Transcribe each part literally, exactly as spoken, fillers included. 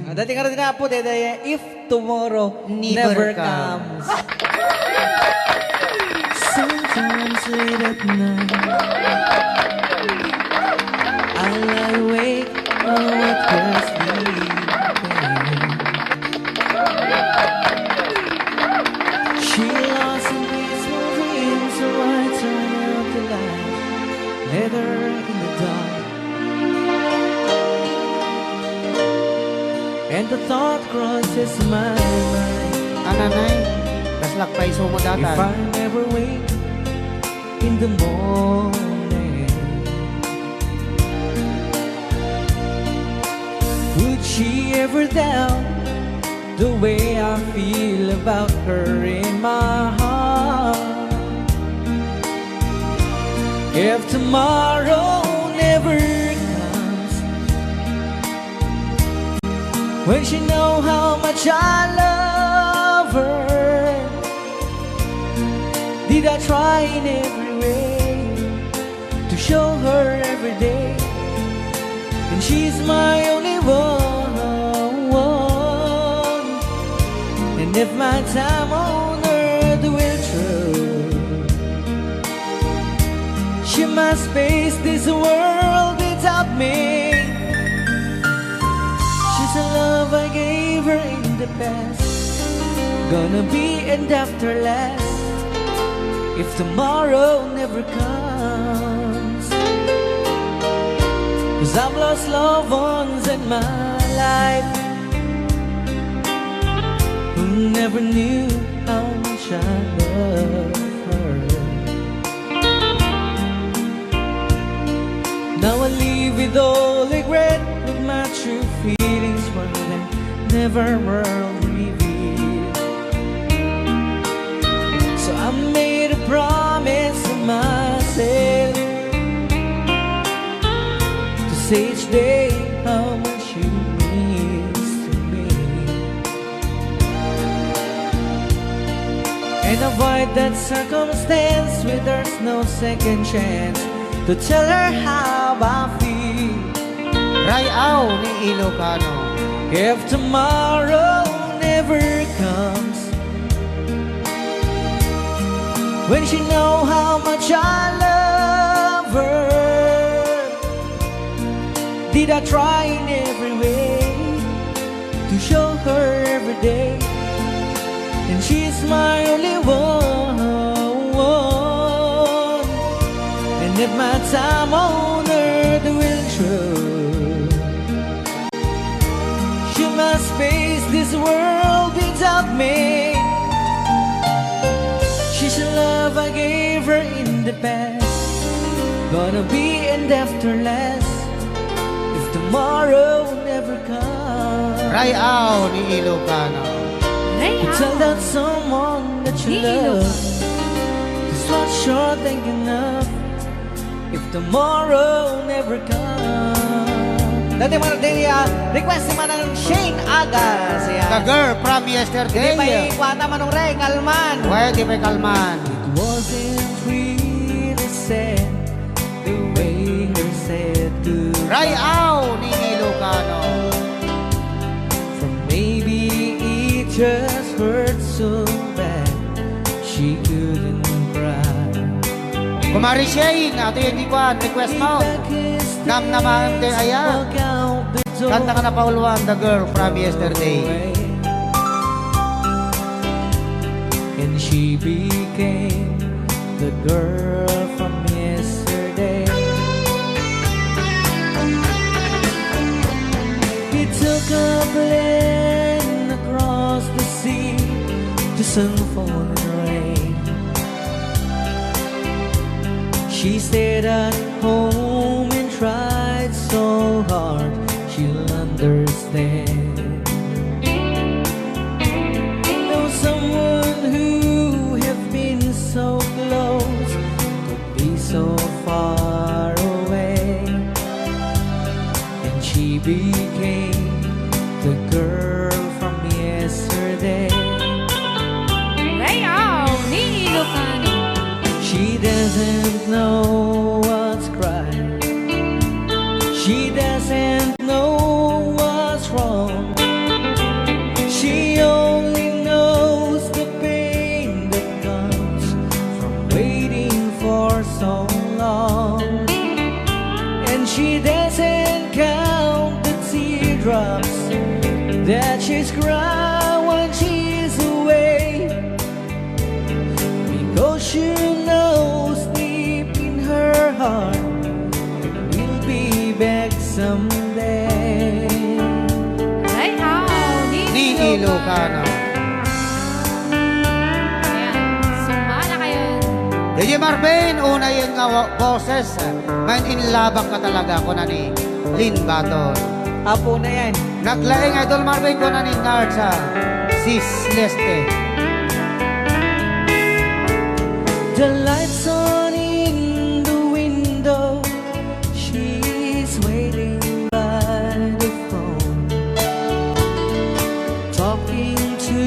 Dati nga rin nga po, dede, if tomorrow never comes. Sometimes late at night, I lie awake, oh, what was sleeping. She lost in peaceful dreams, so I turn out the light, let her in the dark. And the thought crosses my mind. Ananay, kaslak pay sumo datan. If I never wake in the morning, would she ever doubt the way I feel about her in my heart? If tomorrow never comes, when she know how much I love her, did I try in every way to show her every day? And she's my only one. And if my time on earth will through, she must face this world without me. She's a love I gave her in the past, gonna be end after last if tomorrow never comes. Cause I've lost loved ones in my life who never knew how much I love her. Now I live with all regret, with my true feelings for them never were revealed. So I made a promise to myself to say each day how much she means to me, and avoid that circumstance where there's no second chance to tell her how I feel. Ray-aw ni Ilocano. If tomorrow never comes, when she know how much I love her, did I try in every way to show her every day? And she's my only one. And if my time on earth will through, she must face this world without me. She's a love I gave her in the past, gonna be end after last if tomorrow never comes. Ray-aw ni Ilocano. Ray-aw. To tell that someone that you love is what you're thinking of if tomorrow never comes. Dati man, dati, ah, request ni Manang Shane Agas. Ayan. The girl from yesterday. Hindi pa ikuwata, Manong Ray, kalman. Well, di pa kalman. It wasn't really said the way you said goodbye. Ray-aw ni Ilocano. For maybe it just hurt so bad she couldn't cry. Kumare Shane, ato yan di kwan, request mo. Namnamaen ti aya. Kanta ka na, Pauluan, the girl from yesterday. And she became the girl from yesterday. He took a plane across the sea to some falling rain. She stayed at home and tried so hard she'll understand. Though someone who have been so close could be so far away, and she became the girl from yesterday. Ray-aw ni Ilocano. She doesn't know what's right. She doesn't know what's wrong. that she's crying when she's away, because she knows deep in her heart we'll be back someday. Ay, aw, ni Ni Ilocano. Ilocano. Ayan, sumala kayo. D J Marvin, una yan nga wa-, boses. Ngayon, inlabak ka talaga, kuna ni Lynn Baton. Apo na yan. Naglaing, Idol Marvin, kuna ni Narza, Sis Leste. The lights on in the window, she's waiting by the phone, talking to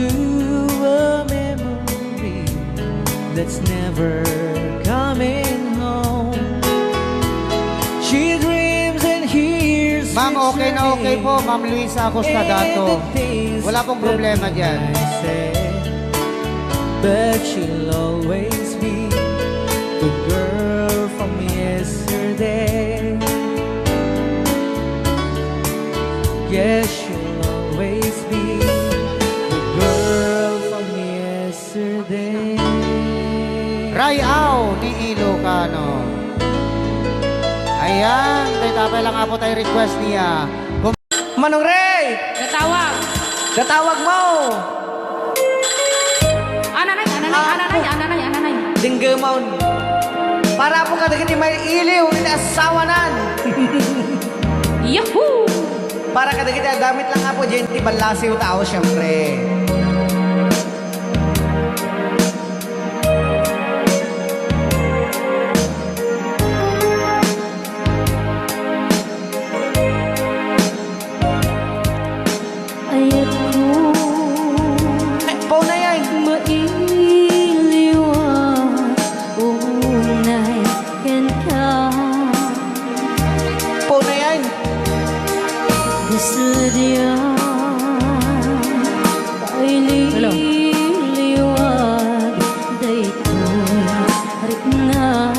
a memory that's never coming home. She dreams and hears Ma'am, sweet okay na okay singing po. Ma'am Luisa Acosta Dato. Wala pong problema dyan. But she'll always be the girl from yesterday. Yes, she'll always be the girl from yesterday. Rayaw ni Ilocano. Ayan, tay tapay lang apo tay request niya. Manong Ray! Natawag. Natawag mo! Ananay, ananay, Ah, ananay, oh. Ananay, ananay. Dinggemon. Para po kadagiti may iliw iti asawanan. Yahoo! Para kadagiti adamit lang apo, diyan ti ballasiw tao, siyempre. Ayatko. Ay, paunay ay. Mailiw a unay kenka. Paunay ay. Kasla diay Hello. Pailiwag daytoy rikna.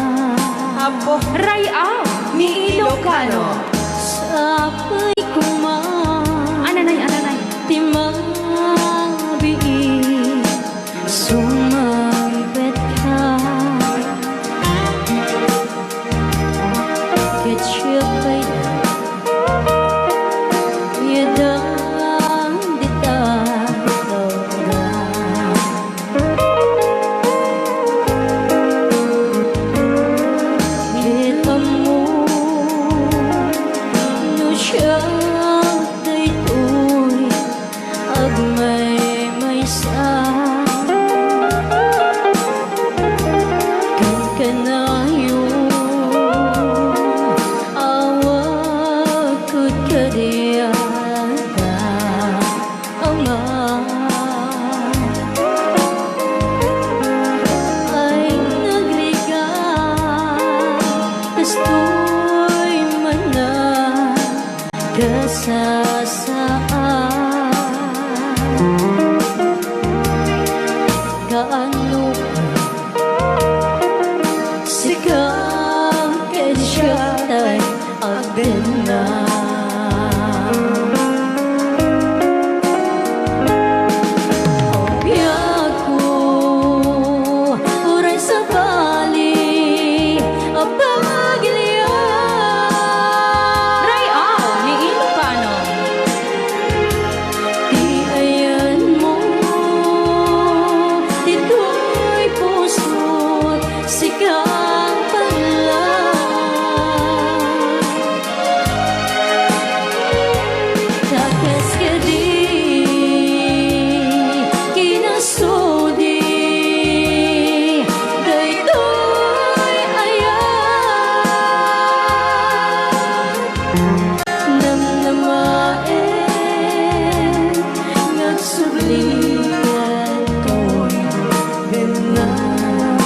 Apo. Rayaw ni Ilocano. Sapay koma. Ananay, ananay. Ti mabiit sumangpet ka. Ket siak pay iyadang dita tawga. Ket ammo no siak daytoy agmaymaysa. Kankanayon, awan ket kadiak. Ama, ay nagrigat, kastoy man a kasasaan. Kaano sika ken siak tay agdennang. Biagko, uray sabali a pagilian. Rayaw ni Ilocano. Ti ayanmo, ditoy pusot, sika pay laeng. Ta kas kadi, kinasudi, daytoy ayat. Namnamaen nga agsubli daytoy dennang.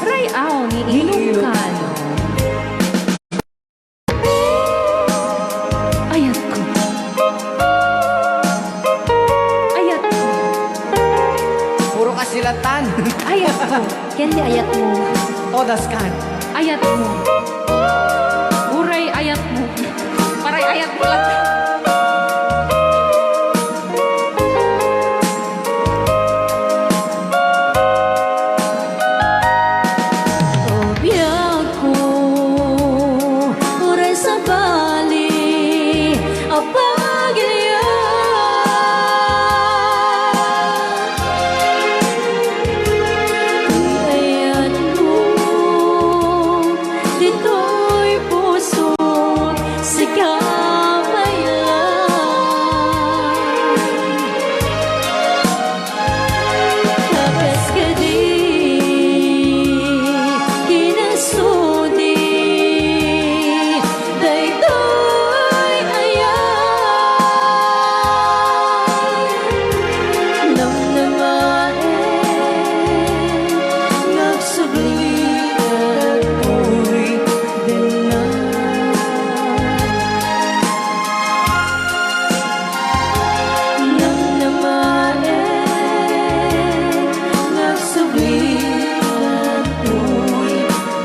Rayaw ni Ilocano. Ayatko. Ayatko. Puro kasilatan. Ayatko. Ken ti ayatmo. Todas kan. Ayatmo. Uray ayatmo. Paray ayatmo lang. Ti ayatko, ditoy puso, sika pay laeng. Ta kas kadi, kinasudi daytoy ayat. Namnamaen nga agsubli, daytoy denna. Namnamaen nga agsubli, daytoy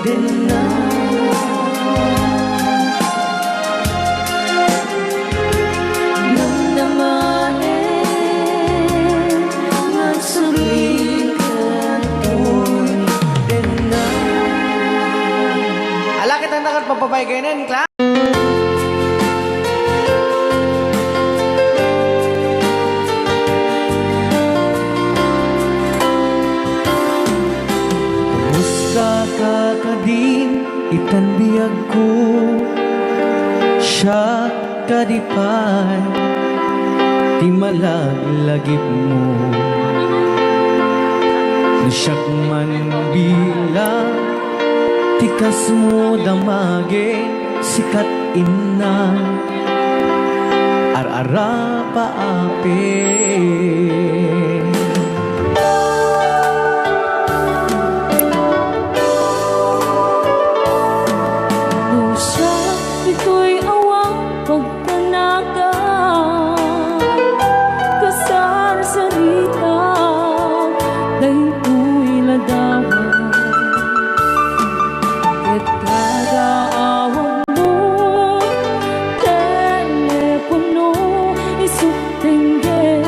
denna. Namnamaen nga agsubli, daytoy denna. Ala, kitang dagat, mapapay kayo na, Cla-, Kumusta ka kadin itan biagko? Siak kadi pay ti malaglagipmo. No siak man bilang ti kasmo damagek, sikat inna, ar-arapa apay. No siak ditoy awan pagtanagan, kasarsarita daytoy ladawan. Ket kada awan mo telepono, isut dengge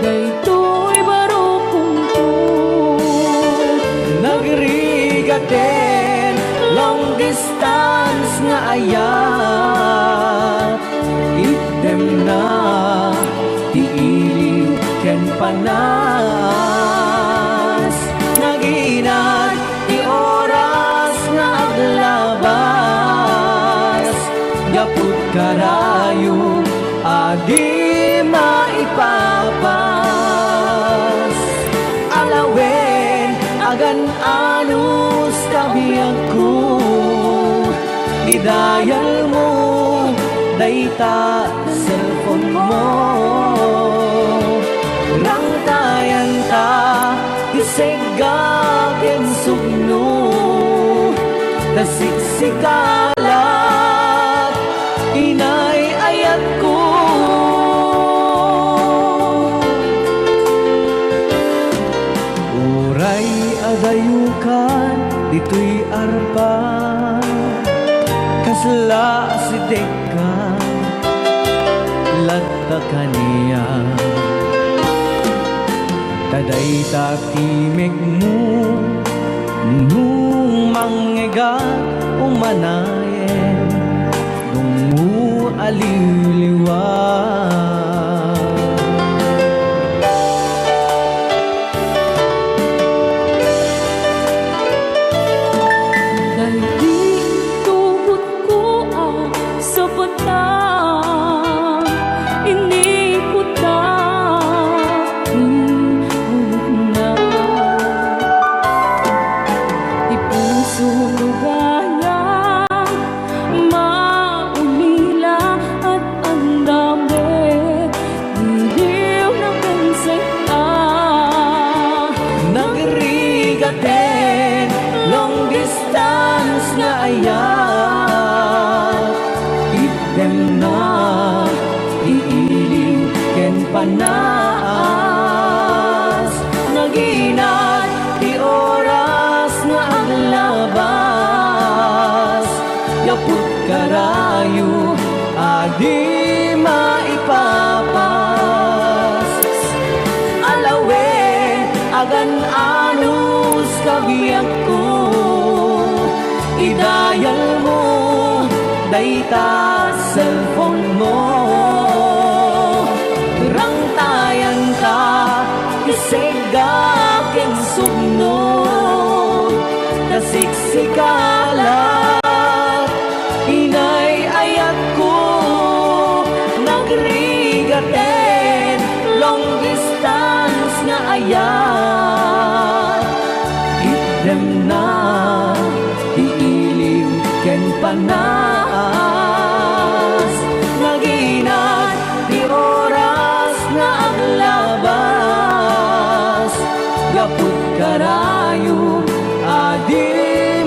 daytoy barukongko. Nagrigaten long distance nga ayat, itdemna ti iliw ken panas. Naginat ti oras nga aglabas, gaput karayo a di maipapas. Alawen, agan-anos ta biagko, idayalmo dayta cellphone mo. Rangtayanta ti segga ken sugno, ta siksika laeng, inay ayatko. Uray adayokan ditoy arpa, kasla asidegka latta kaniak. Ta dayta ti mekmo, no mangngegak umanayen, dungngo a liwliwa. Daydi tugot ko a sapatang inikutan ti ulokna. Ti puso ko gayam maulila, at andam met iliw na pensek-a. Nagrigaten long distance nga ayat, itdemna ti iliw ken panas. Naginat ti oras nga aglabas, gaput karayo a di maipapas. Alawen, agan-anos ka biagko, idayalmo dayta cellphone mo. Kalat, inay ayatko, nagrigaten, long distance nga ayat. Itdem na ti iliw ken panas, naginat ti oras nga aglabas. Gaput karayo a di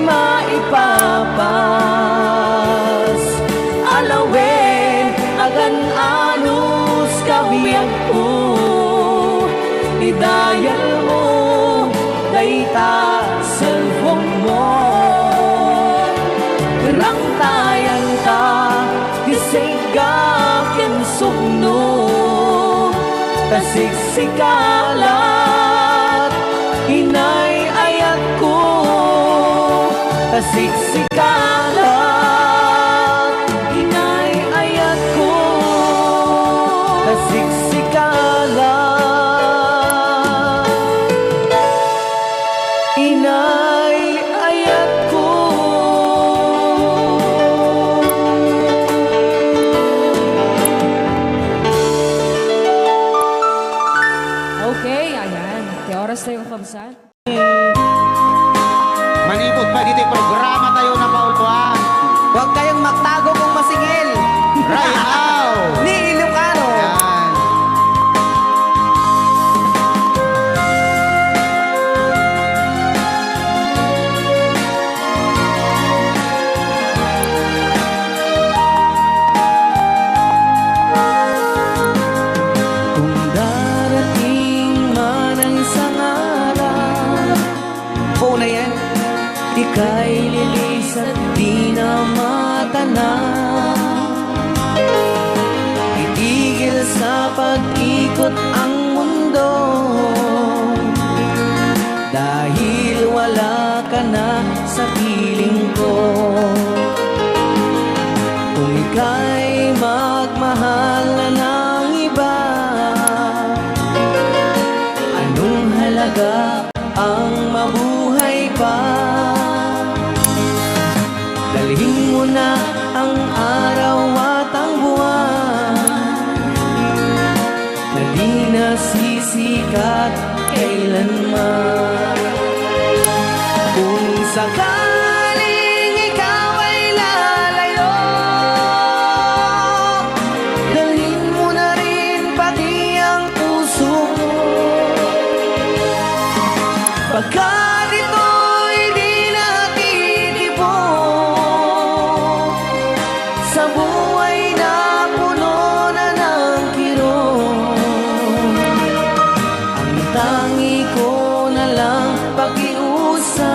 maipapas. Alawen, agan-anos kabiagko, idayal mo dayta cellphone mo. Rangtayan ta ti sigga ken sugno, ta siksikalat, inay ayatko, ta siksikalat, inay ayatko, ta siksikalat. Inay ayatko. Okay, ayan. Ti oras tayo, kabsat. Manipud pa ditoy programa tayo na Paul Juan. Huwag kayong magtago kung masingil. Rayaw! Ni Ilocano. Yan. Kung darating man ang isang araw, Una yan. Ika'y lilisat, di na matanaw. Itigil sa pag-ikot ang mundo. Dahil wala ka na sa piling ko. Kung ika'y magmahal na ng iba, anong halaga ang mabuhay pa. Dalhin mo na ang araw at ang buwan na di na sisikat kailanman. Kung sakaling ikaw ay lalayo, dalhin mo na rin pati ang puso ko. Pagkat ito'y di natitibok sa buhay na puno na ng kirot. Ang tangi ko na lang pakiusap,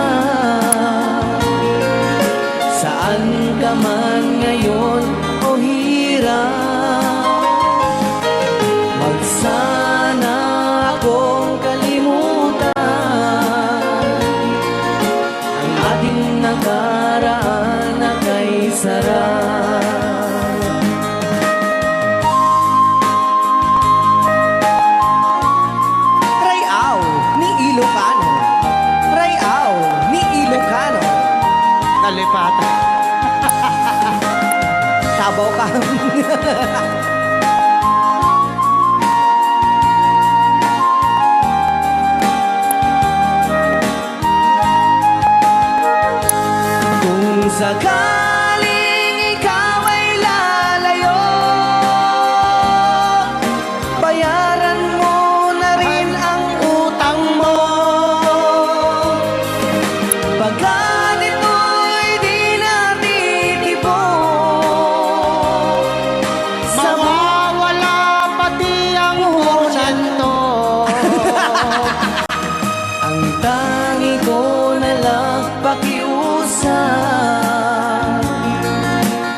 saan ka man ngayon o hirap, wag sana akong kalimutan. Ang ating nakaraan na kay sarap. Rayaw ni Ilocano. Rayaw ni Ilocano. Nalipatan. Tabaw ka. Kung sakaling ikaw ay lalayo, bayaran mo na rin ang utang mo. Pagkat ito'y di natitibok sa mawawala pati ang puhunan to. Ang tangi ko na lang pakiusap,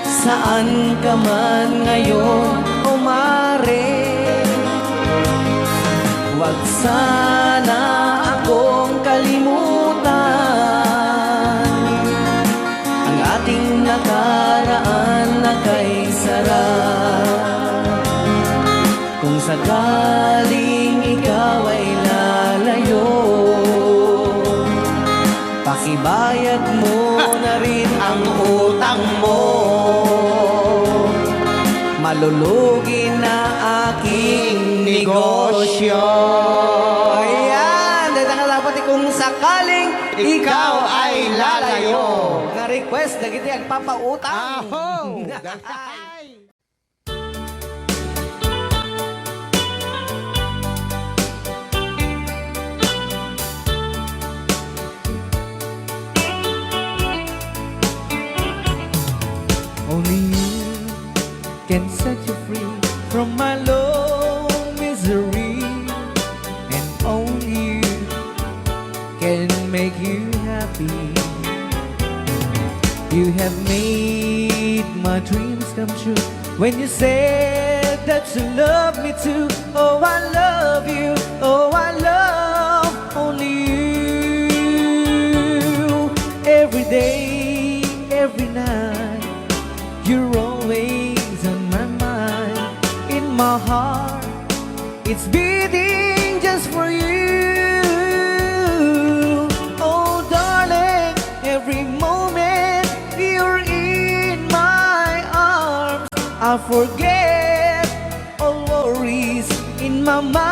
saan ka man ngayon o mare, wag sana akong kalimutan. Ang ating nakaraan na kay sarap. Kung sakaling ikaw ay lalayo, pakibayad mo Lulugi na aking negosyo. Ayan, dahil nakalapat kung sakaling ikaw ay lalayo. Nga request, dagiti agpapautang. Aho! Only you can set you free from my low misery, and only you can make you happy. You have made my dreams come true when you said that you love me too. Oh, I love you. Oh, I love only you. Every day, every night, you're always on my mind. In my heart, it's beating just for you. Oh, darling, every moment you're in my arms, I forget all worries in my mind.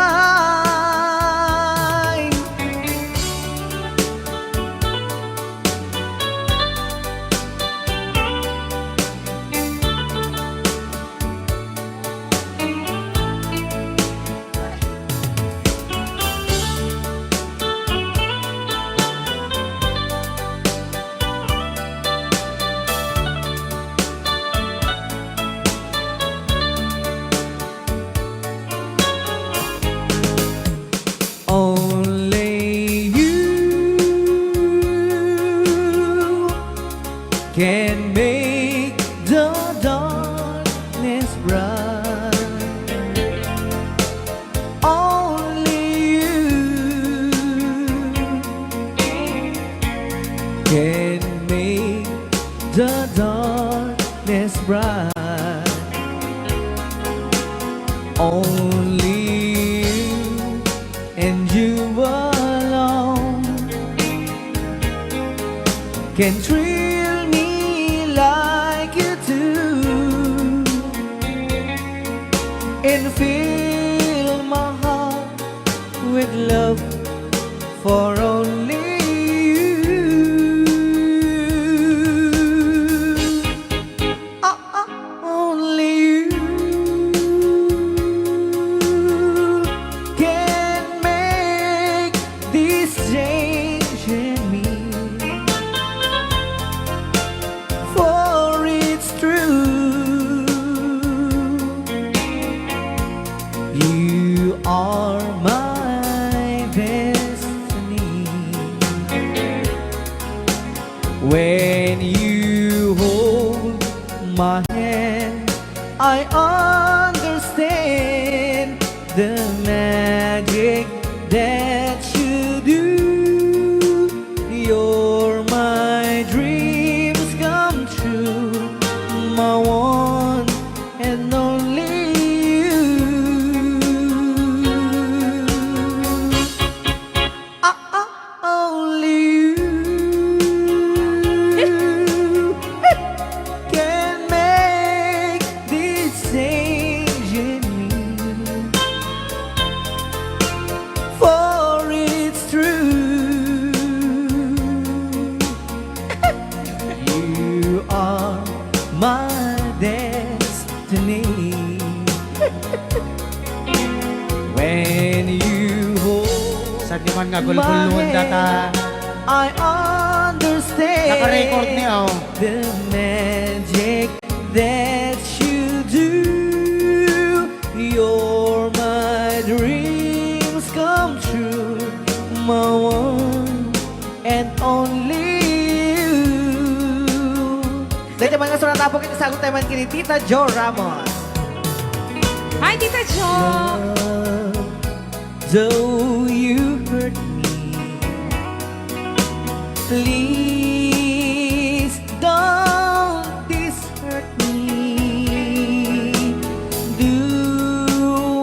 Only you can make the darkness bright. Only you can make the darkness bright. Only you and you alone can thrill me like you do and fill my heart with love for only you. Ah, ah, only you can make this change in me. For it's true, you are my destiny. When you hold my hand, I understand the magic that you do. You're my dreams come true, my one and only you. Ah, ah, only you can make this change in me. For it's true, you are my destiny. When you hold Saan di man nga gulgulon my data? Hand, I understand Naka-record ni, oh. The magic that you do. You're my dreams come true, my one and only you. Dayta man nga surat, apo, ket isaguttayo man ken ni Tita Jo Ramos. Hi, Tita Jo! Love, though you hurt me, please don't desert me. Do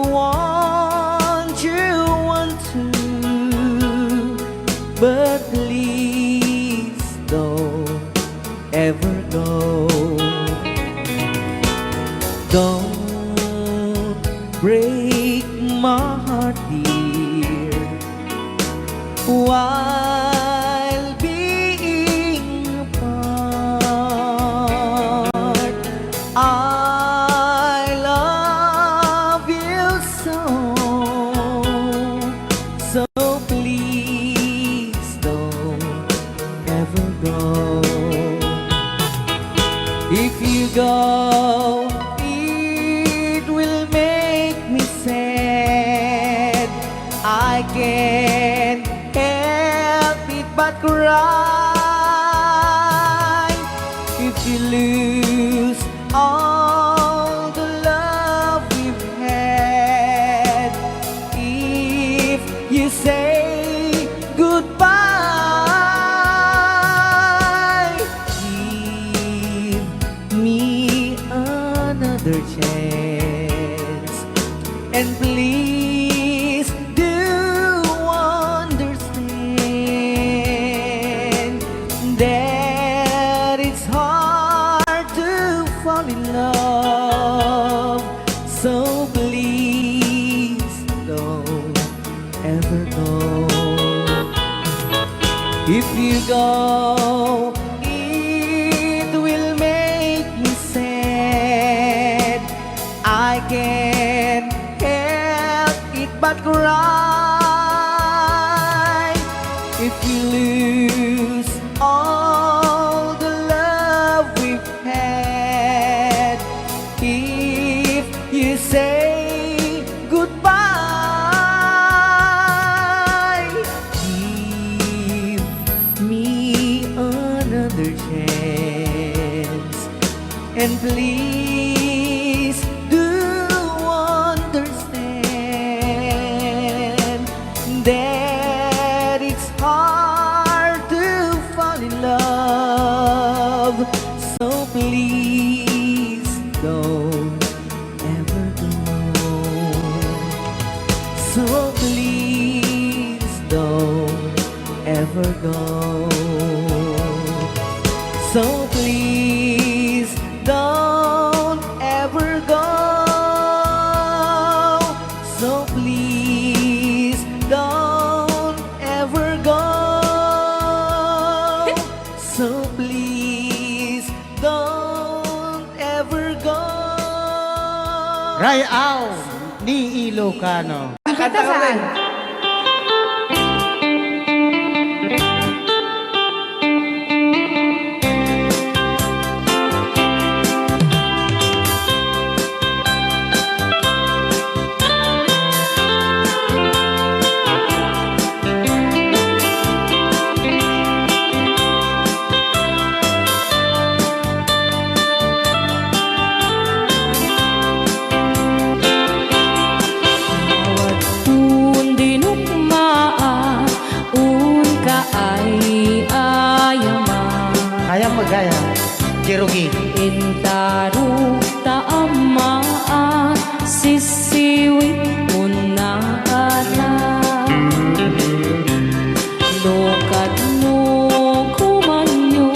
want you want to, but please don't ever go. Don't Take my heart, dear, while being apart. I love you so, so please don't ever go. If you go, it will make me sad. I can't help it but cry. If you lose all the love we've had, if you say goodbye, give me another chance, and please do understand that it's hard to fall in love. So please don't ever go. If you go, it will make me sad. I can't help it but cry. If you lose all the love we've had, if you say goodbye, give me another chance. And please do understand that it's hard to fall in love. So please don't ever go. So please don't ever go. So please don't ever go. So please don't ever go. So please don't ever go. Ray-aw ni Ilocano. Nakita saan? Awan pun dinukmaan, unka ay ayaman. Kayam magaya, Jerugi. Intaruk ta ammaan, sisiwit unna ala. No kadno kumanyo,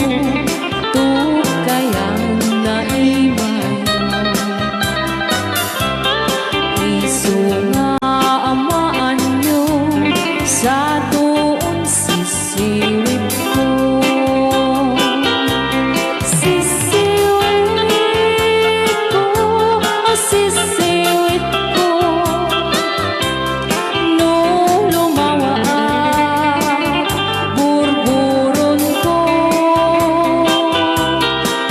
tukayan na imayo. Isu nga amaanyo, sa tuon sisiwit ko. Sisiwit ko, sisiwit ko. No lumawaak, burburonko.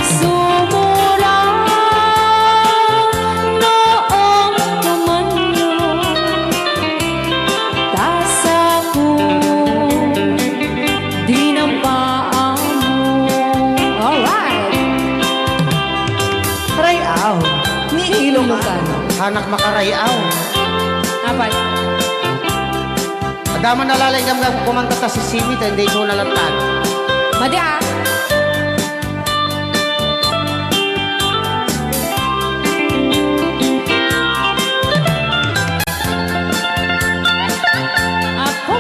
Sumurang no ong kumanyo, ta sako di na paamo. Alright! Ray-aw ni Ilocano. Anak makaray-aw. Apat. Adda man nalalaing gamgam, kumanta ta sisiwit, ta indi isu na lantan. Madi, ah. Apo.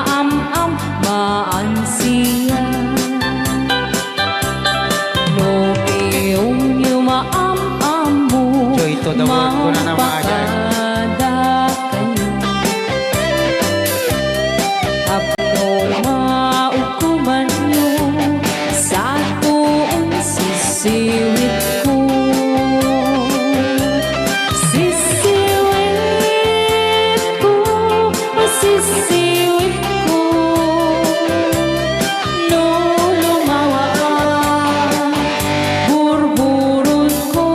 Am-am maan siya. No piyongyo maam-ammo, Joy to the world, kuna na, mga Ajay. Magpadakayo. Apno maukomanyo, satoon sisiwitko. Sisiwitko, sisiwitko. No lumawa a burburonko,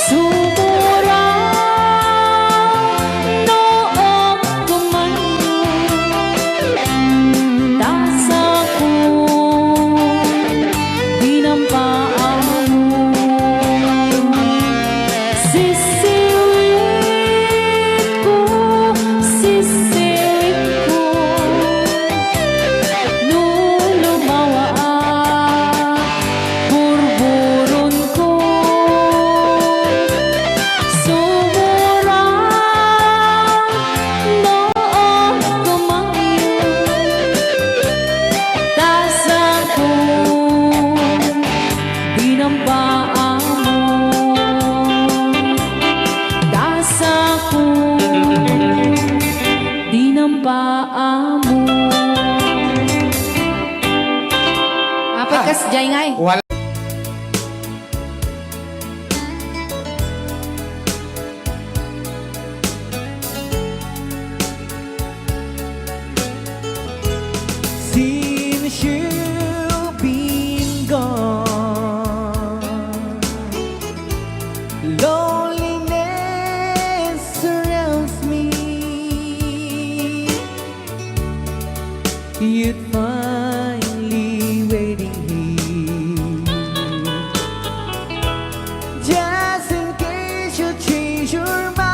sumurang no agkumanyo. Tasakon dinampaamon. Sisiwitko, sisiwitko. No lumawa a burburonko, sumurang no agkumanyo. Tasakon dinampaamon. Tasakon dinampaamon. Apat kas jay ngay. Wala. Since you've been gone, loneliness surrounds me. You'd find me waiting here. Just in case you change your mind,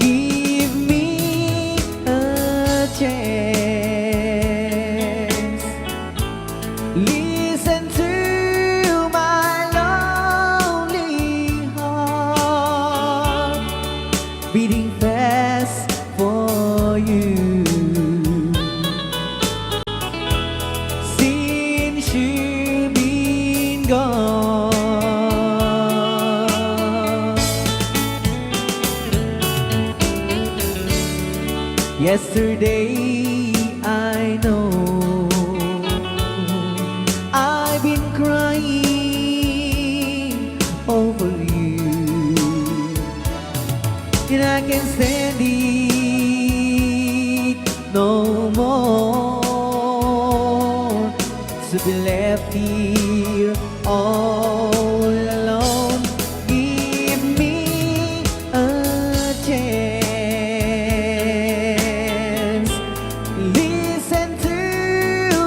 give me a chance. Listen to my lonely heart beating fast for you. Since you've been gone, yesterday I know I've been crying over you, and I can't stand it no more to be left here all alone. Give me a chance. Listen to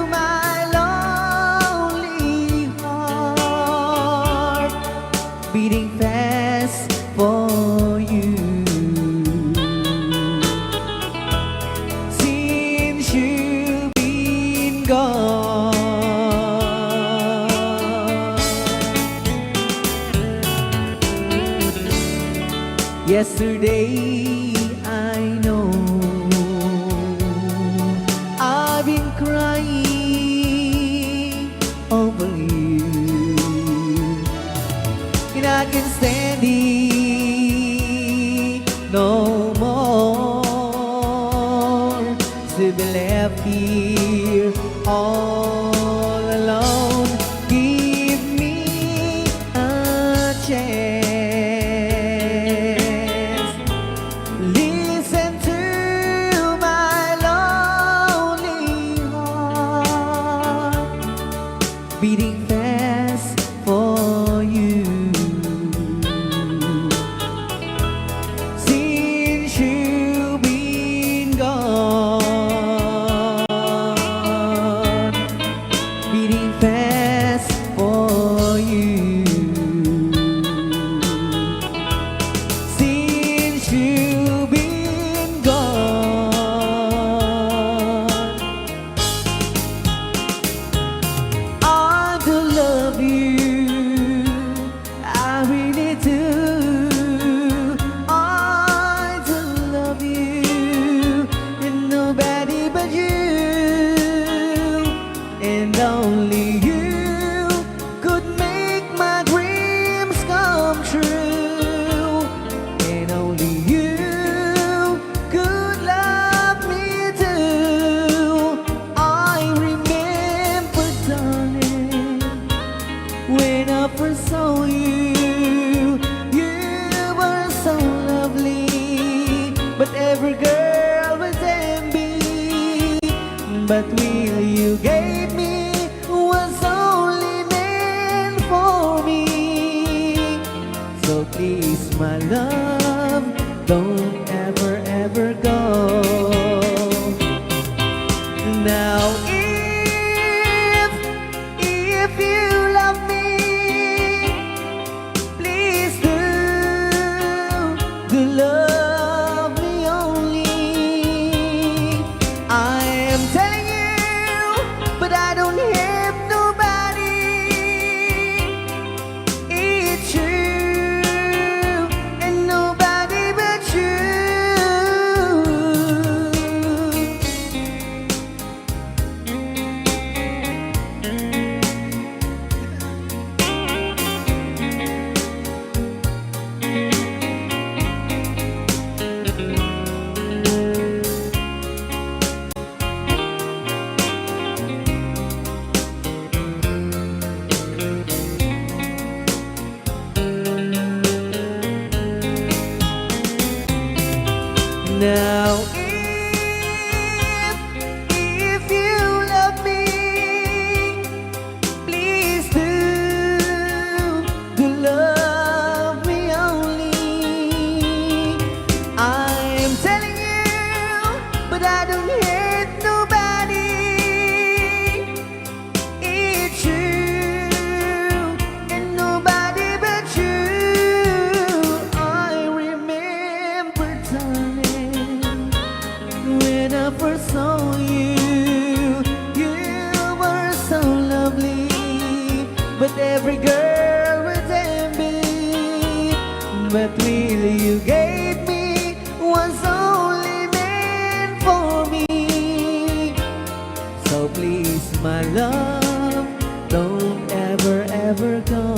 my lonely heart beating fast for you. Since you've been gone, yesterday I know I've been crying over you, and I can't stand it no more to be left here all alone. Give me a chance. Listen to my lonely heart beating fast for you. Since you've been gone, But will you gave me was only meant for me. So please, my love, don't ever, ever go. Now, if, if you love me, please do, do love me only. I am telling you, but I don't have nobody. It's you and nobody but you. Now, if, if you love me, please do, do love me only. I am telling you, but I don't hate nobody. It's you and nobody but you. I remember, darling, when I first saw you, you were so lovely, but every girl would envy. But really, you gave me was only meant for me. So please, my love, don't ever, ever go.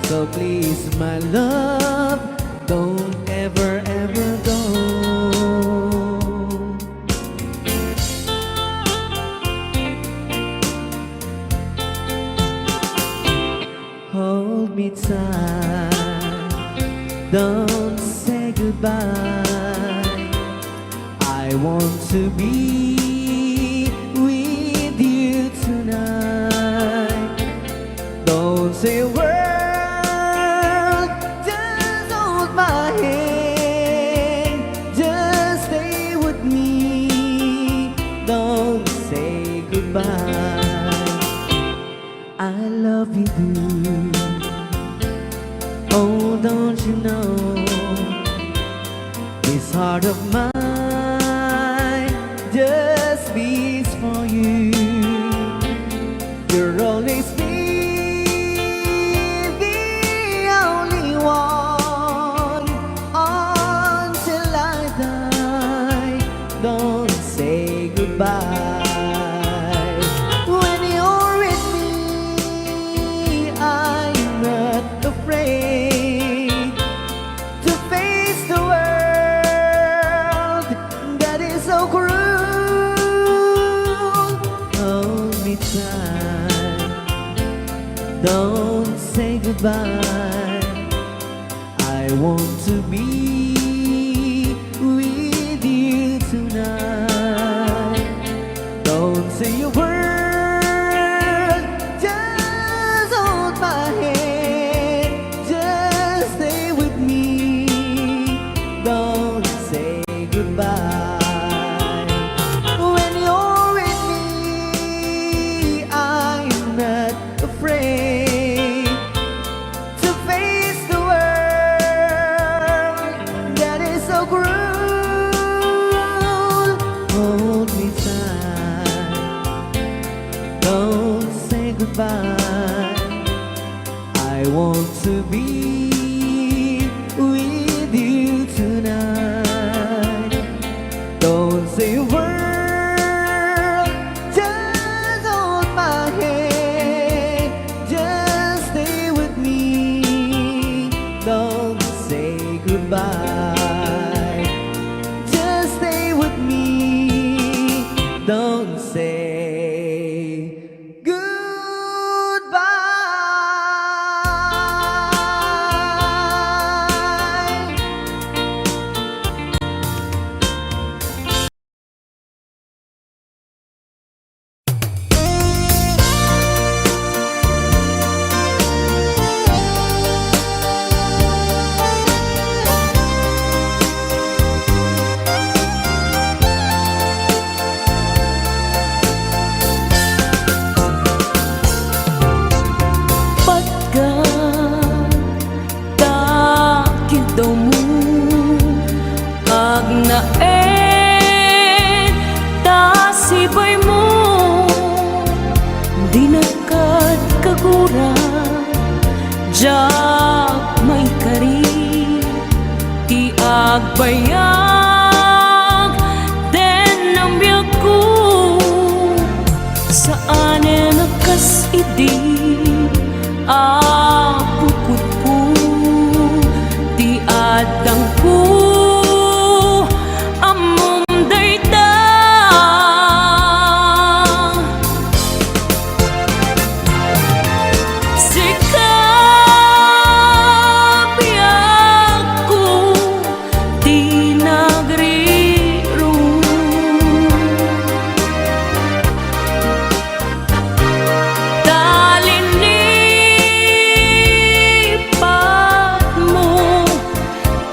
So please, my love, don't ever, ever go. Hold me tight, don't say goodbye. I want to be with you tonight. Don't say a word, just hold my hand, just stay with me. Don't say goodbye. I love you, do. Oh, don't you know this heart of mine just beats for you? You'll always be the only one until I die. Don't say goodbye. When you're with me, I'm not afraid to face the world that is so cruel. Hold me tight, don't say goodbye. I want to be with you tonight. Don't say a word, just hold my hand, just stay with me. Don't say goodbye. When you're with me, I'm not afraid to face the world that is so cruel. Hold me tight, don't say goodbye. I want to be with you tonight. Don't say a word, just hold my hand, just stay with me. Don't say goodbye, just stay with me. Don't say goodbye. Laeng ta sibaymo, dinak kad kagura, diak maikari ti agbayag den a biagko. Saanen a kas idi a pukotko ti addangko, ammom dayta. Sika, biagko, ti nagrirong. Ta linipatmo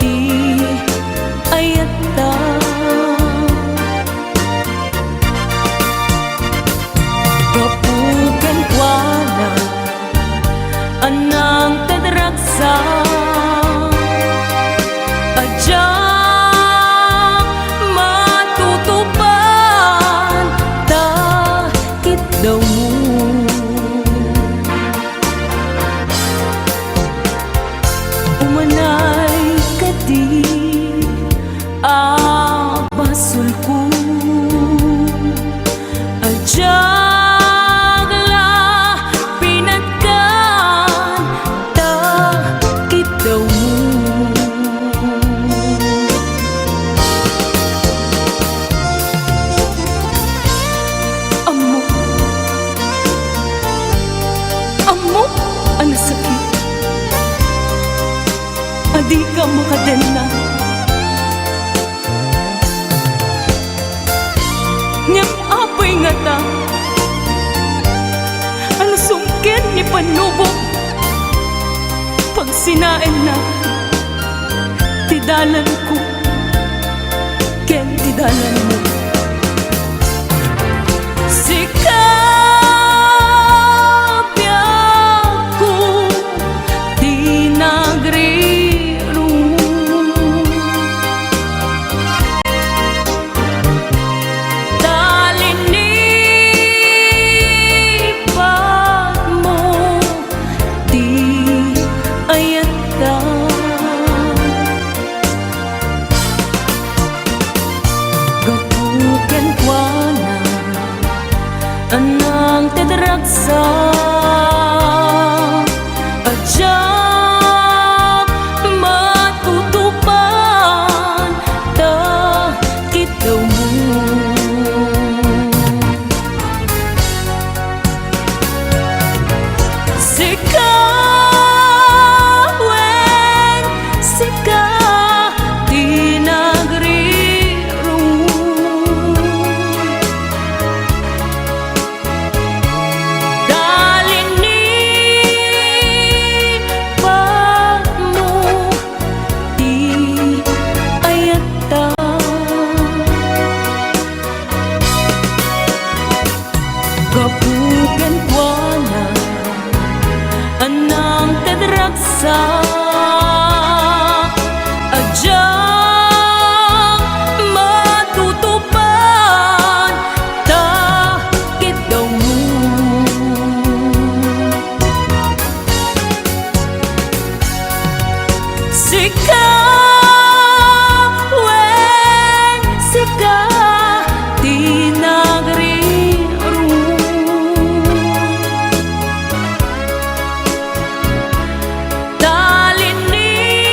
ti ayatta. Gapu kenkuana, annang ti ragsak a diak matutupan ta kiddawmo. Umanay kadi a basolko a diak la pinatgan ta kiddawmo. Ammok, ammok a nasakit a dika makadenna. Ngem apay ngata a nasungkit ni Panubok, pagsinaenna ti dalanko ken ti dalanmo. Sika, biagko, ti nagrirong. Ta linipatmo ti ayatta. Gapu kenkuana, annang ti ragsak a diak matutupan ta kiddawmo. Sika, wen, sika ti nagrirong. Ta linipatmo ti ayatta. Gapu kenkuana, annang ti ragsak a diak matutupan ta kiddawmo. Sika, wen, sika ti nagrirong. Ta linipatmo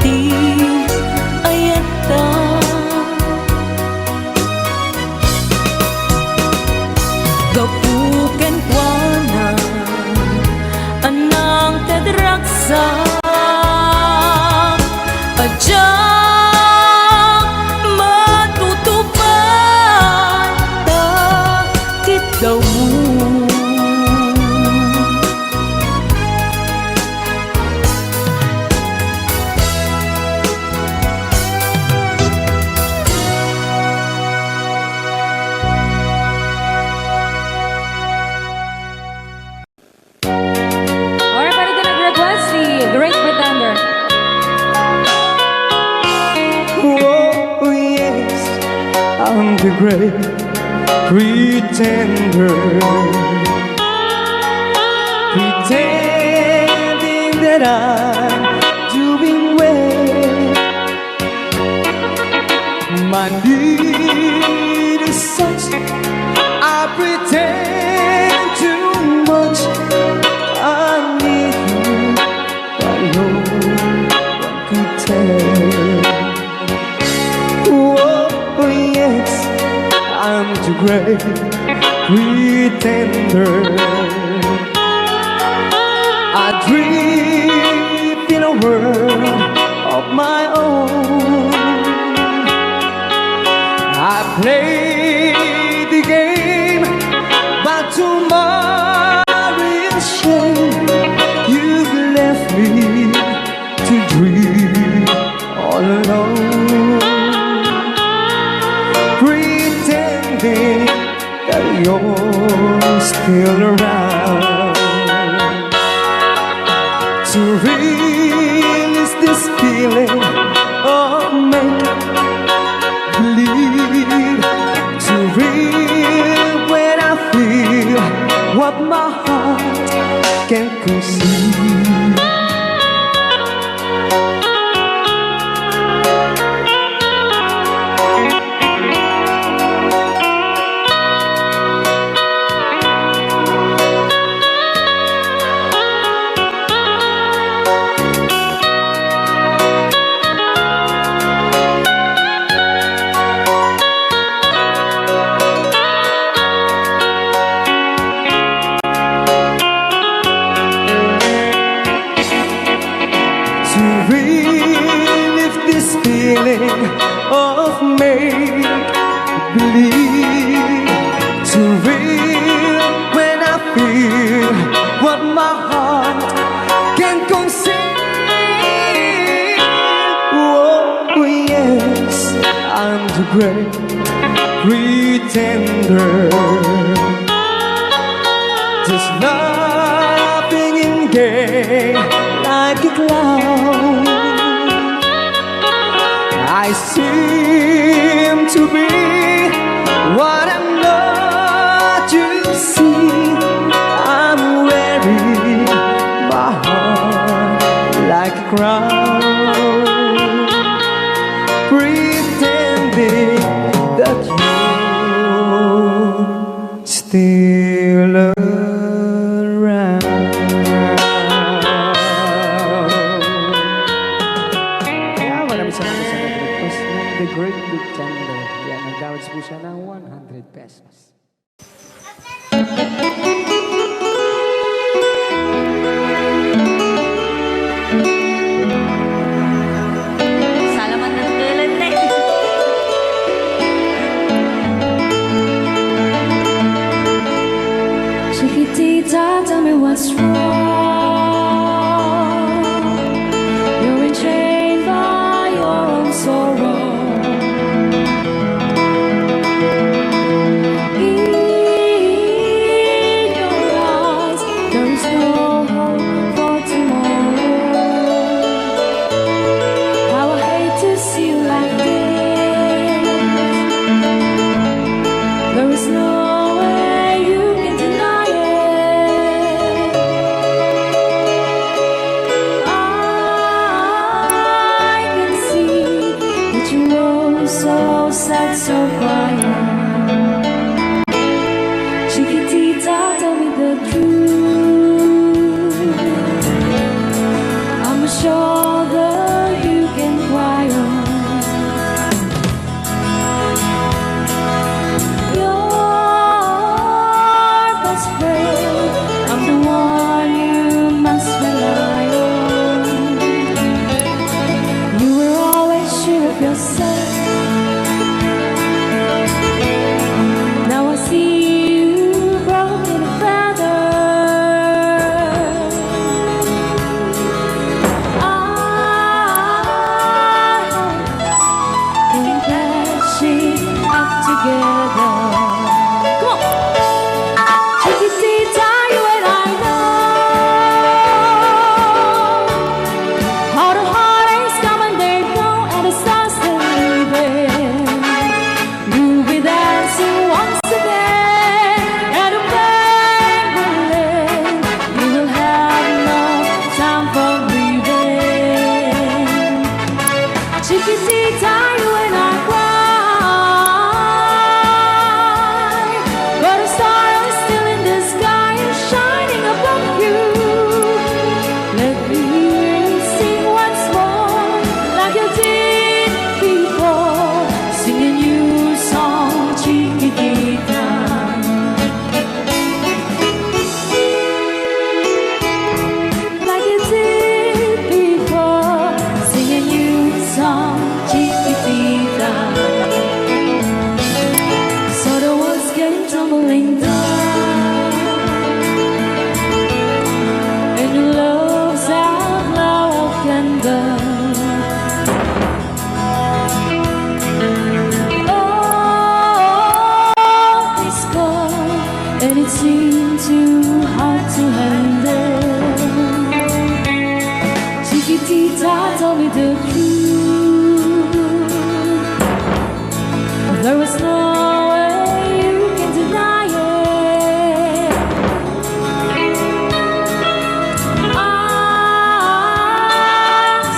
ti ayatta. Gapu kenkuana, annang ti ragsak a diak matutupan ta kiddawmo. Alright, para dyan nag-request si Grace The great pretender, pretending that I'm doing well. My need is such, I pretend too much. I need you, but no one could tell. Oh, yes, I'm too great pretender. I drift in a world of my own. I play the game, but to my real shame, you left me to dream all alone, pretending that you're still around. To release this feeling of make believe, to real when I feel what my heart can conceive. To relieve this feeling of make believe, to real when I feel what my heart can conceive. Oh, yes, I'm the great pretender. There's nothing in gay like a clown. I seem to be what I'm not, you see. I'm wearing my heart like a crown, pretending that you still around. Kaya maraming salamat sa nag-request ng The Great Big Thunder. Yan, nag-damage po siya ng one hundred pesos. Salamander Dulente. Chiquitita, tell me what's wrong. You're enchained by your own sorrow. the truth. There is no way you can deny it. I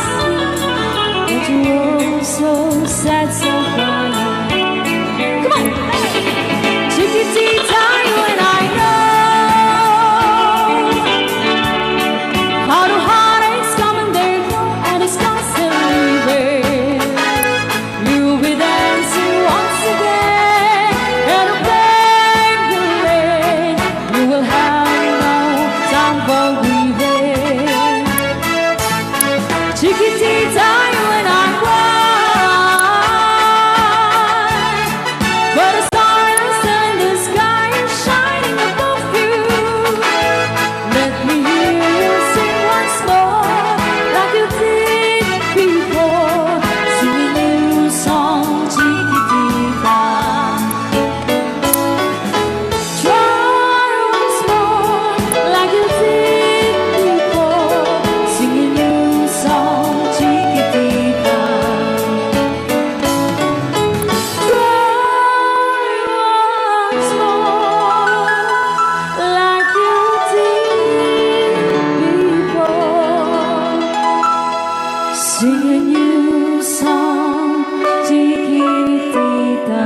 see that you also said so crying. Come on! Chiquitita, you and I know how the heartaches come and they go, and it's constantly there. You'll be dancing once again, and the pain will end. You will have no time for grieving. Chiquitita, you and I cry, but the star is in the sky is shining above you. Let me hear you sing once more, like you did before. Sing a new song, Chiquitita. Try once more, like you did before. Sing a new song, Chiquitita. Try once more, like you did before. Sing a new song, Chiquitita.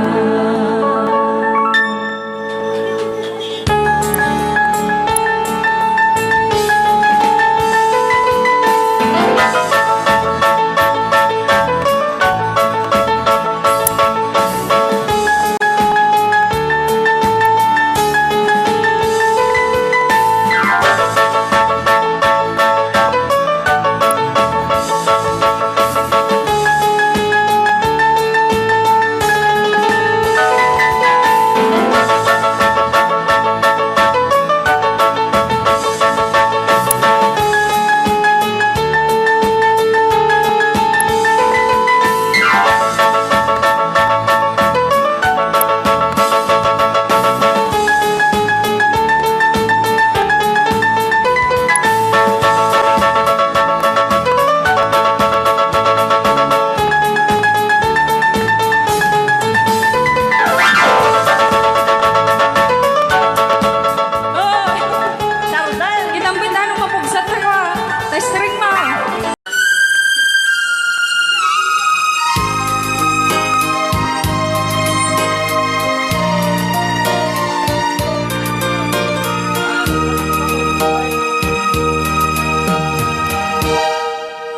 Oy! Tardal! Kitang bintana mapugsat ka, ha? Testring mo.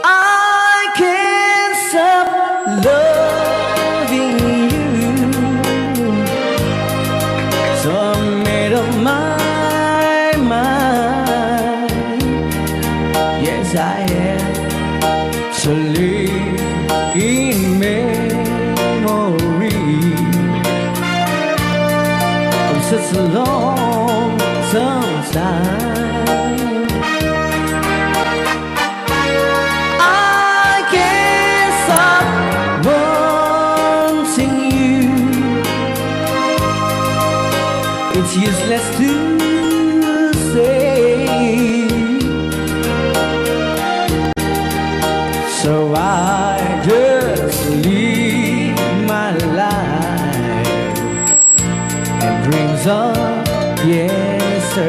I can't stop loving you. So I made up my mind. Yes, I am. To live in memory of such a long, long time. I can't stop wanting you. It's useless to say. So I just live my life and dreams of yesterday.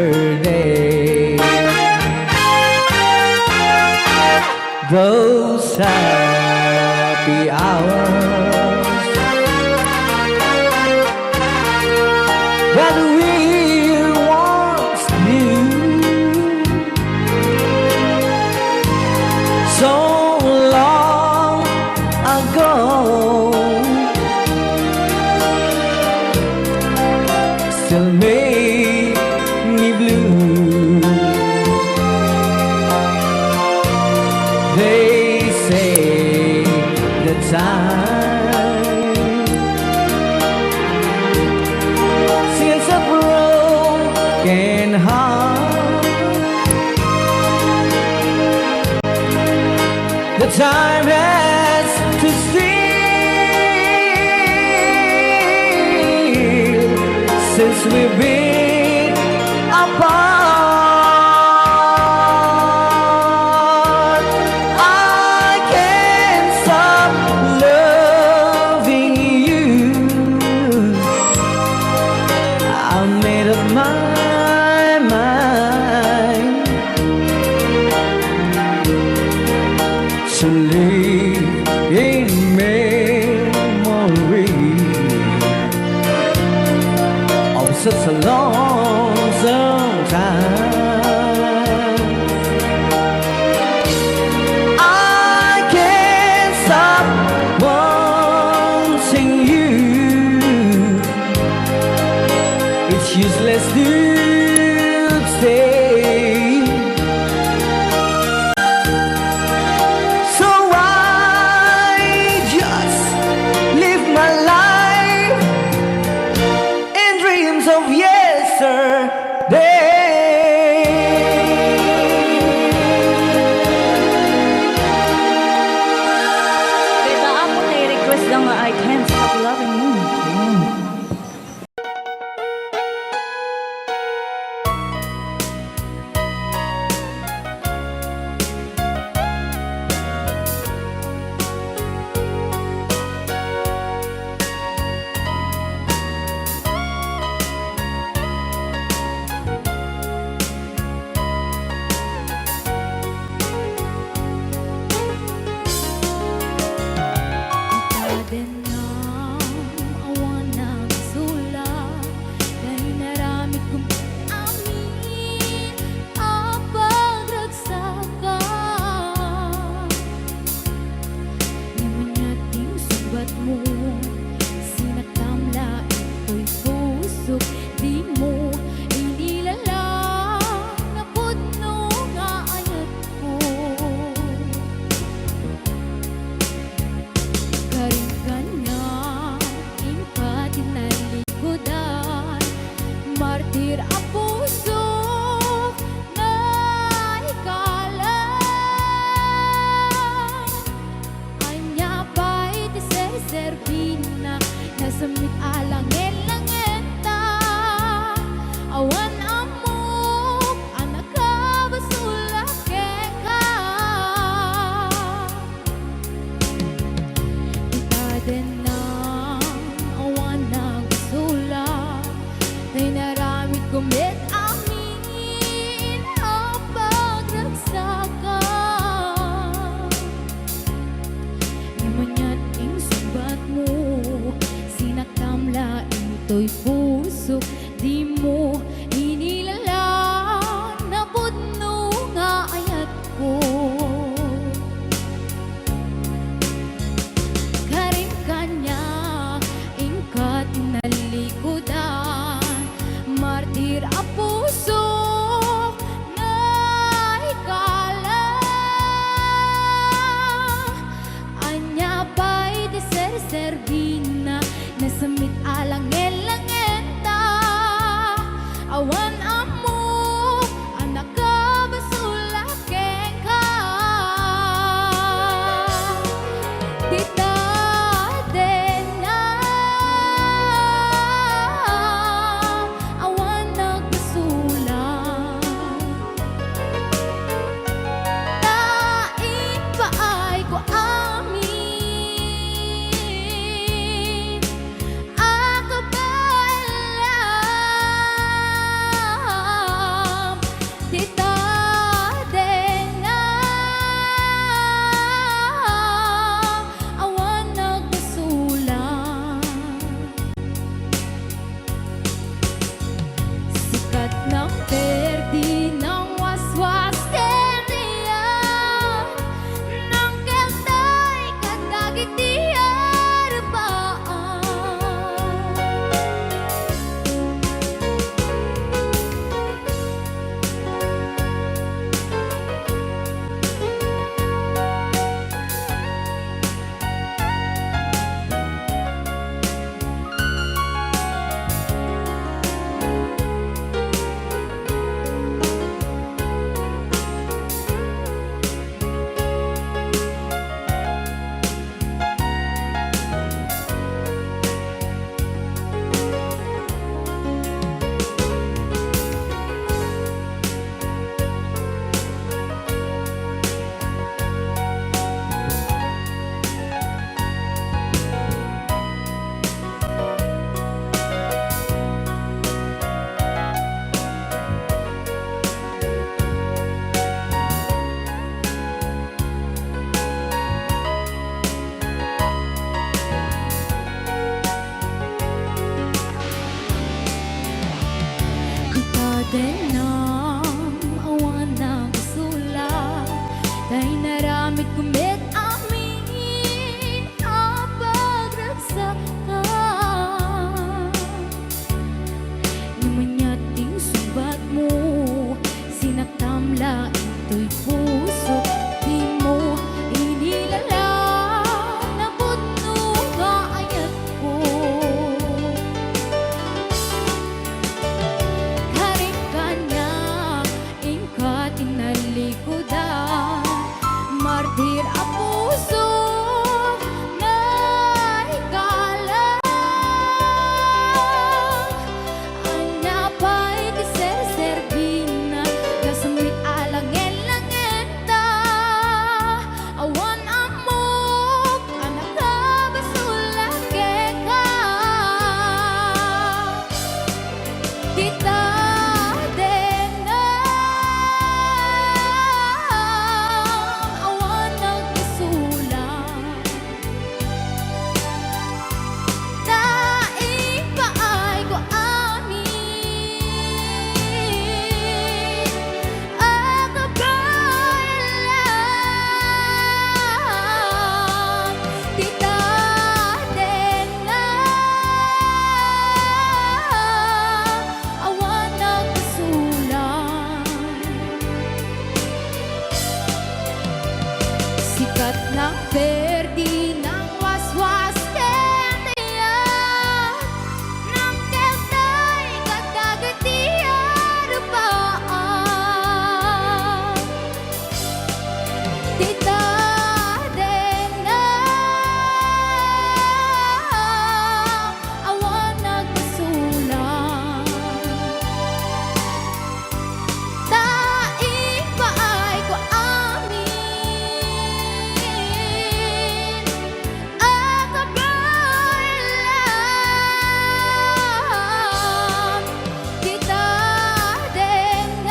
Those happy hours that we once knew, so long ago, still make me blue. They say the time since a broken heart, the time has to steal since we've been apart. I To live in memory of such a lonesome time. I can't stop wanting you. It's useless to stay. So I just live my life in dreams of yesterday. Dayta, Apo, ti request da nga I Can't Stop Loving You. Ayan. Ita denna awan nagsulat, ta inaramidko met amin a pagragsakam. Ngem ania ti insungbatmo? Sinaktam la itoy pusok, dimo inilalang napudno nga ayatko. Karim kaniak, inka ti nalikudan, martir a pusok, naikalan. Ania pay ti serserbina? Nasemmit a langen-langenta. Awan ammok a nakabasol a kenka. Ita denna awan nagsulat, ta inaramidko met amin a pagragsakam. Ngem ania ti insungbatmo? Sinaktam la itoy pusok, dimo inilalang napudno nga ayatko. Karim kaniak, inka ti nalikudan, martir a pusok, naikalan. Ania pay ti serserbina? Nasemmit a langen-langenta. Inaramidko met amin a pagragsakam. Ngem ania ti sungbatmo, sinaktam la intoy puso, dimo inilalang napudno nga ayatko. Karik kaniak, inka ti nalikudan, martir a puso nga ikalang. Ania pay ti serserbina, nasemmit a langen-langenta, awan ammok a nakabasolan kenka. Ti tadengngem, awan nagbasolan. Ta ipaayko amin a kabaelan ti tadengngem, awan nagbasolan. Sikat nang perdi nang waswas ken diak, nang keltay kadagiti arupaan. Ti tadengngem, awan nagbasolan. Ta ipaayko amin a kabaelan ti tadengngem,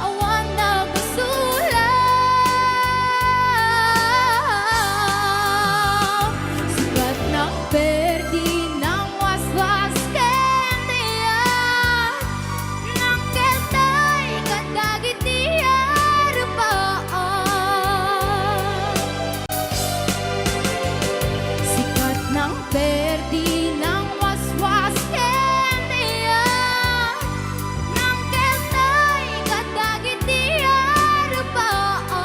awan nagbasolan. Sikat nang perdi nang waswas ken diak, nang keltay kadagiti arupaan. Sikat nang perdi nang waswas ken diak, nang keltay kadagiti arupaan.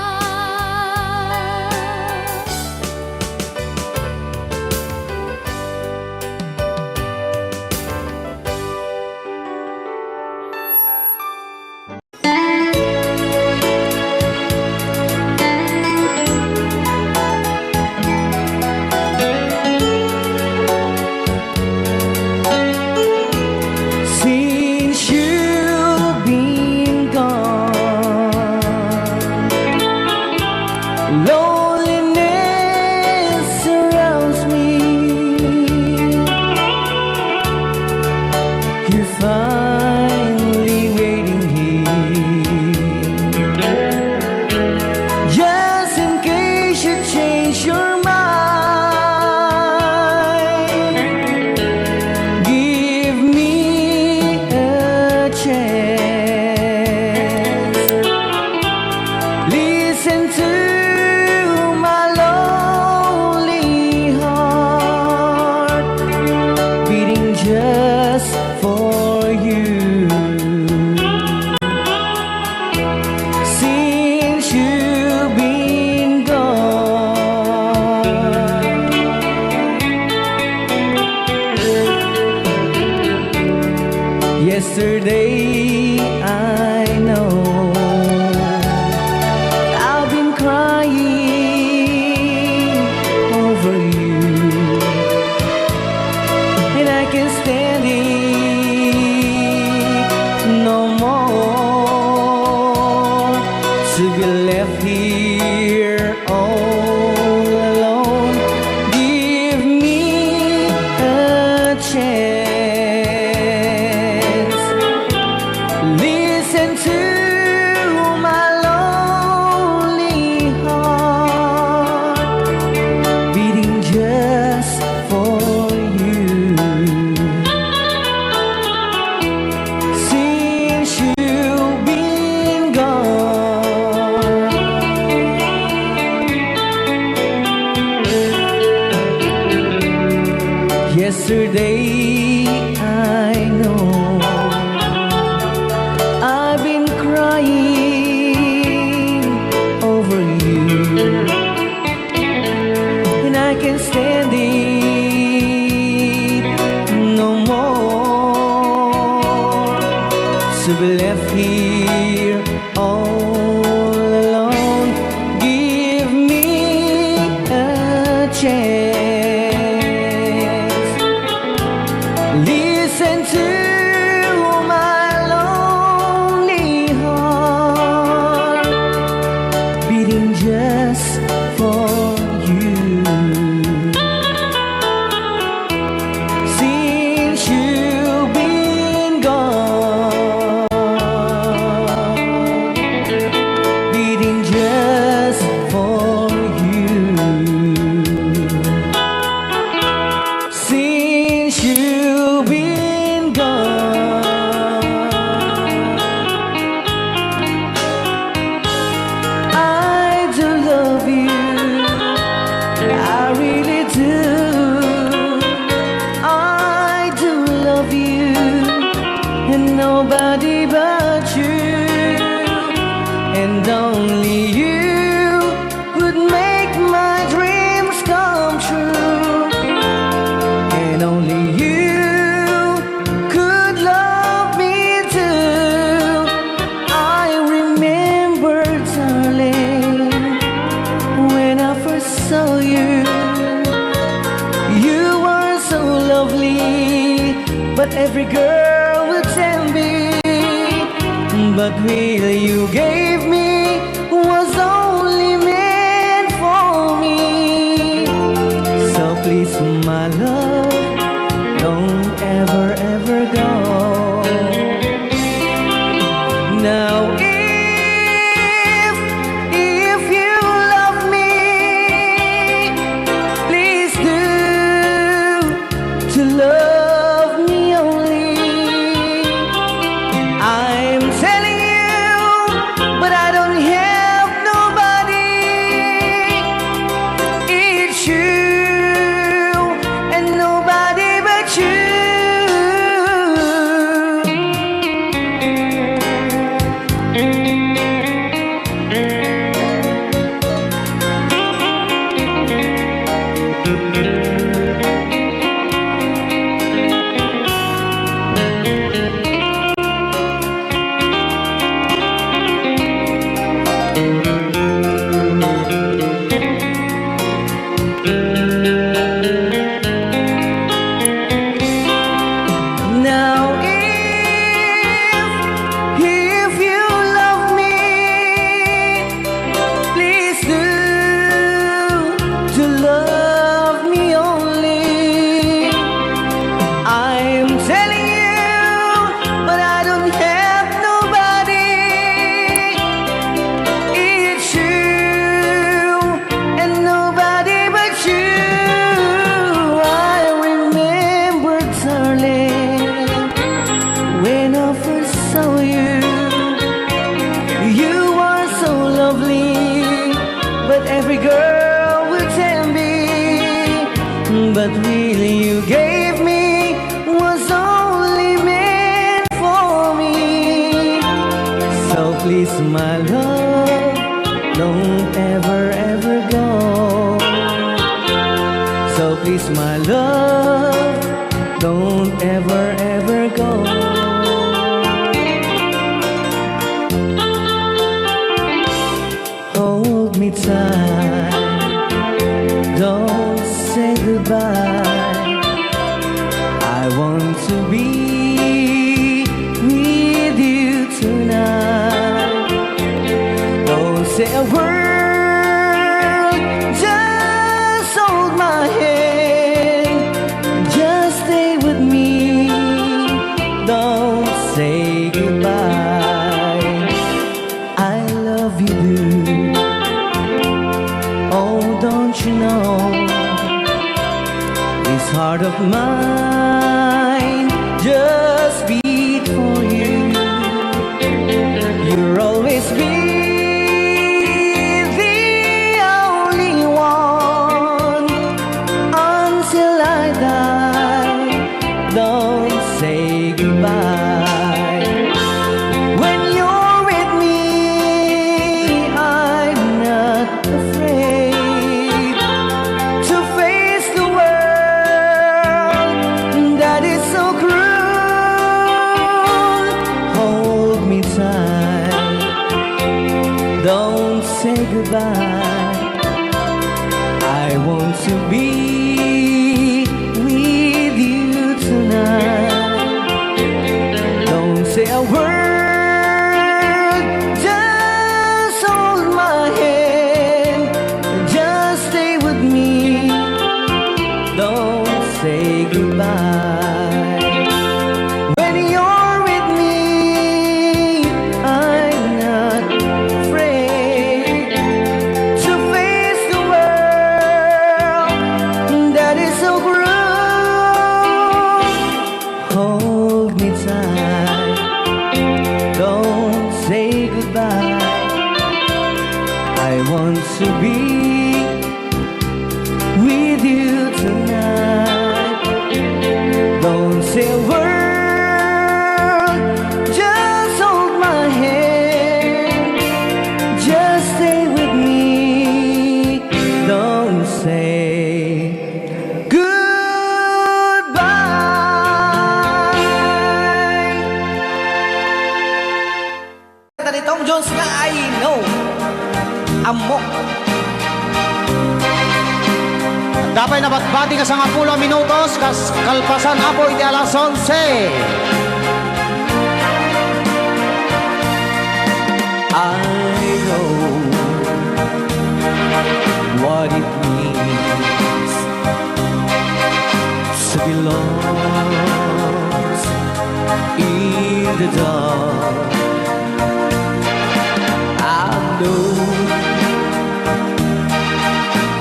Since you've been gone, loneliness surrounds me. You're finally waiting here. Just in case you change your mind, give me a chance. Listen to my lonely heart beating just for you. Since you've been gone, yesterday I know I've been crying over you, and I can't stand it no more to be left here all alone. Give me a chance. Listen to my lonely heart beating just for you. Since you've been Yesterday, I know I've been crying over you, and I can't stand it no more. To be left here all alone, give me a chance. Listen to my lonely heart beating just for you. Since you've been gone, beating just for you. Since you've been gone, I do love you. I really do. I do love you. And nobody but you. And only you could make my dreams come true. And only you could love me too. I remember, darling, when I first saw you, you were so lovely, but every girl would tell me, but will you gave me was only meant for me. So please, my love, don't ever, ever go. Now, if, if you love me, please do to love me only. I'm telling you, but I don't have nobody. It's you and nobody but you. Now, if, if you love me, please do to love me only. I'm telling you, but I don't have nobody. It's you and nobody but you. I remember, darling, when I first saw you, you are so lovely, but every girl would tell me, but really you gave me was only meant for me. So please, my love, don't ever, ever go. So please, my love, don't ever, ever go. Hold me tight, don't say goodbye. I want to be with you tonight. Don't say a word, just hold my hand. Just stay with me, don't say goodbye. I love you, do. Oh, don't you know? This heart of mine just beat for you. You'll always be the only one until I die. say goodbye. I want to be with you tonight. Don't say a word, just hold my hand, just stay with me. Don't say goodbye. When you're with me, I'm not afraid to face the world that is so cruel. Hold me tight, don't say goodbye. I want to be with you tonight. Don't say a word, just hold my hand. Just stay with me. Don't say goodbye. Kanta ni Tom Jones nga I Know. Ammok. Adda pay nabatbati nga sangapulo a minutos kas kalpasan, Apo, iti alas onse. I know what it means to be lost in the dark. I know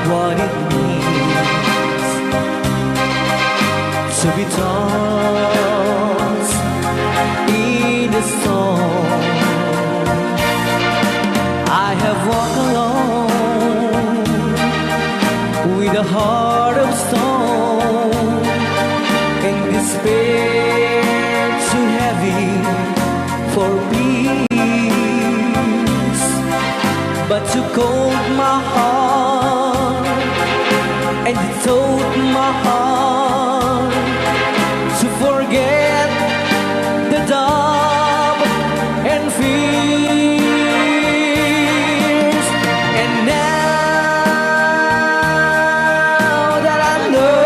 what it means to be tossed in the storm. I have walked alone with a heart of stone and despair too heavy for peace. But you called my heart and you taught my heart to forget the doubt and fears. And now that I know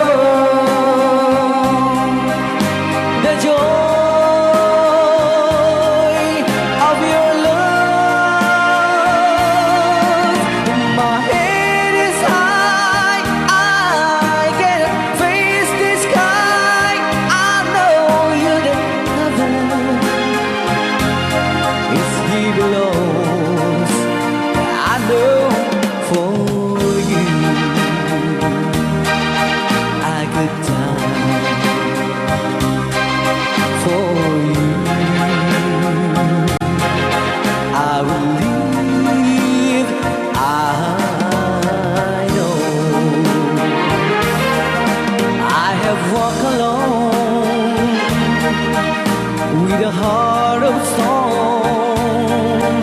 the joy of your love, my head is high, I can face the sky. I know you the heaven is he belongs. I know for you I could die for you. I will live, I know. I have walked alone with a heart of stone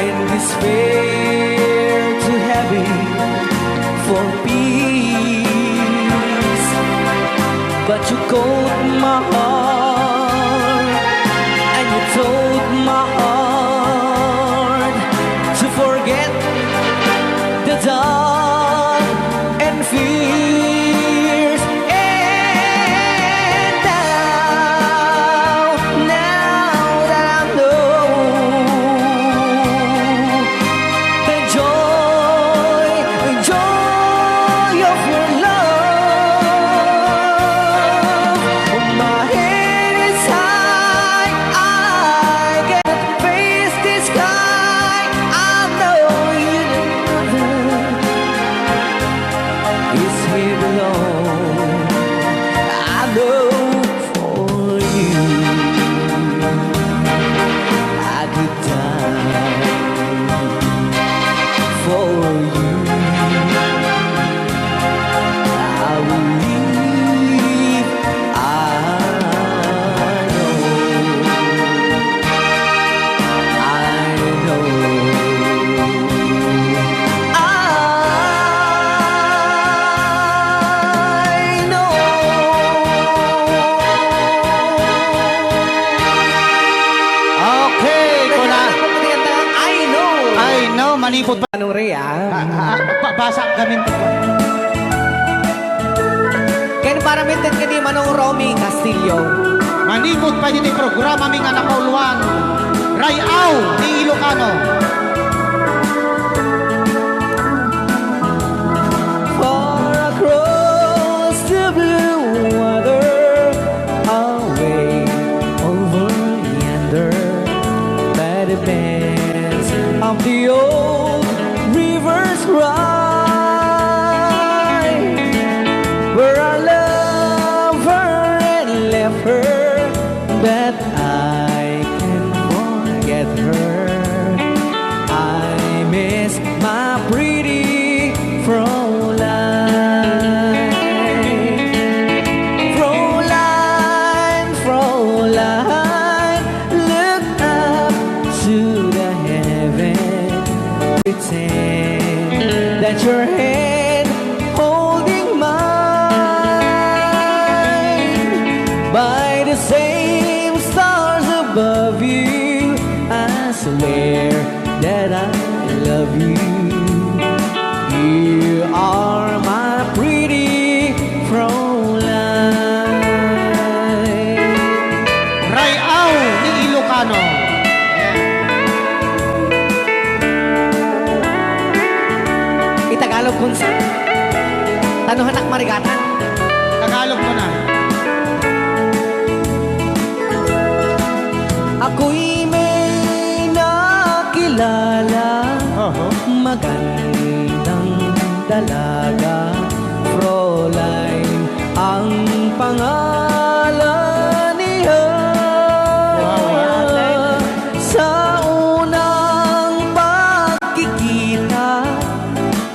and despair too heavy for peace. But you caught my heart and you taught my heart Manipod pa. Manong Ray, ah. Ah, ah, ba-, basa kami. Ken para mitted kadi Manong Romy Castillo. Manipod pa ditoy programami nga nakauluan, Ray-aw ni Ilocano. Far across the blue water, away over yonder, by the bends of the old river's cry, where I love her and left her, but I can't forget her. I miss my pretty Fräulein. Fräulein, Fräulein, look up to the heaven. Pretend that your hand holding mine by the same stars above you. I swear that I love you. You are my pretty Fräulein. Ray-aw ni Ilocano. Itagalog kunsa. Tano hanak marigatan. Tagalog mo na. Ako'y may nakilala, Oho. Magandang dalaga, Fräulein ang pangalan niya. Wow. Sa unang pagkikita,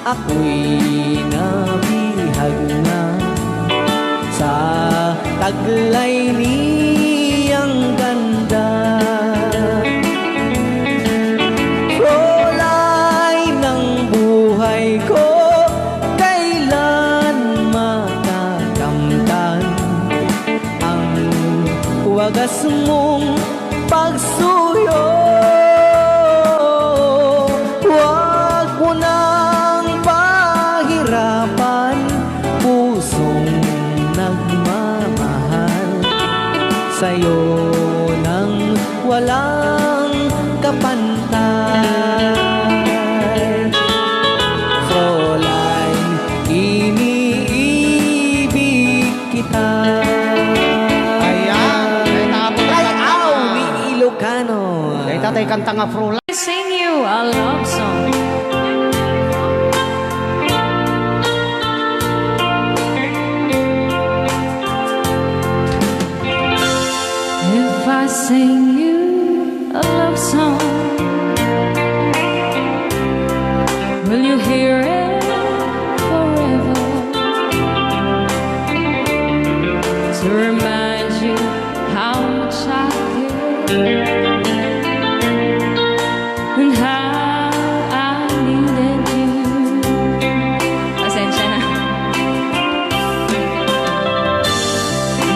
ako'y nabihag na sa taglay niyang ganda. Fräulein ng buhay ko, kailan makakamtan ang wagas mong pagsuyo. Huwag mo nang pahirapan, pusong nagmamahal, sa'yo nang walang kapantay. Fräulein, iniibig kita. Ayan. Ay, tapos na. Ray-aw ni Ilocano. Ay, tatay, kanta nga, Fräulein. I sing you a love song. If I sing you a love song, will you hear it forever? To remind you how much I care and how I needed you. Pasensya na.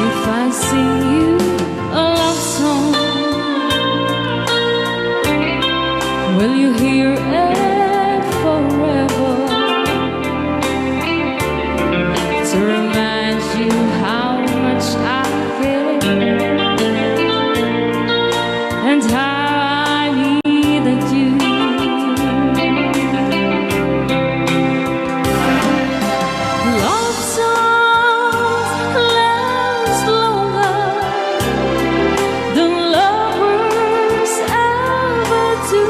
If I sing you a love song, will you hear it forever? To remind you how much I care and how I needed you. Love songs last longer than lovers ever do.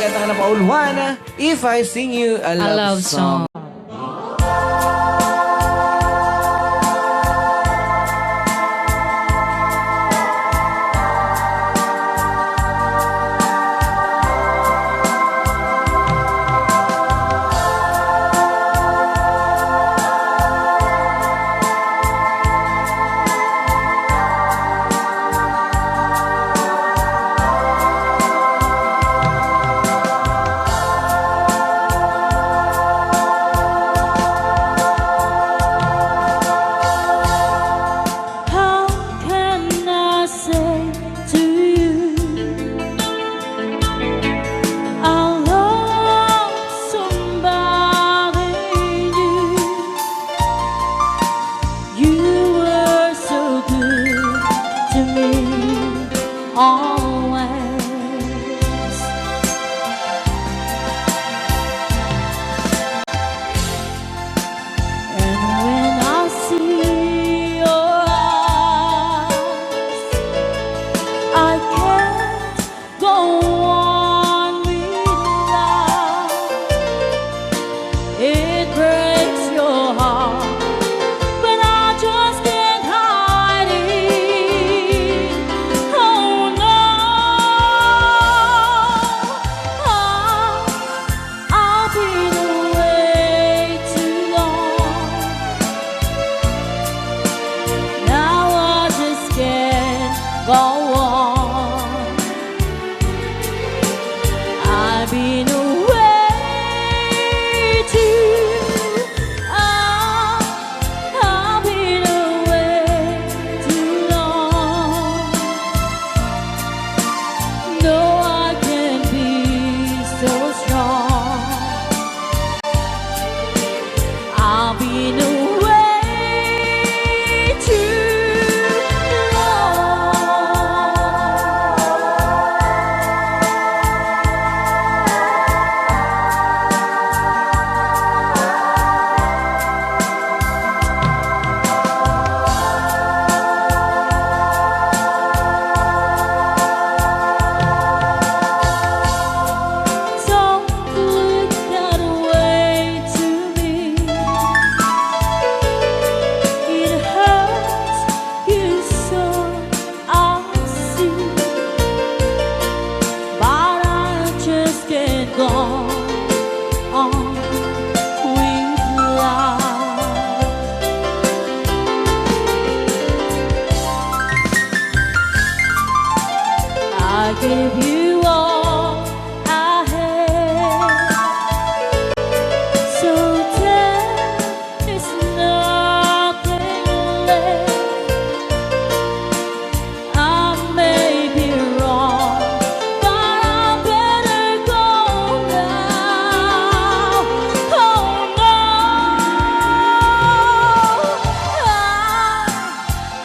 Kanta nga napauluan, If I Sing You a Love Song. How can I say to you, I love somebody new? You were so good to me always. And when I see your eyes, I can't go on with life. It breaks your heart, but I just can't hide it. Oh no, I, I've been away too long. Now I just can't go on. I've been away too, I, I've been away too long. No, I can't be so strong. I've been away too long. Don't look that way to me. It hurts you so, I see, but I just can't go on with life. I give you all I have, so there is nothing left. I may be wrong, but I better go now. Oh no, I,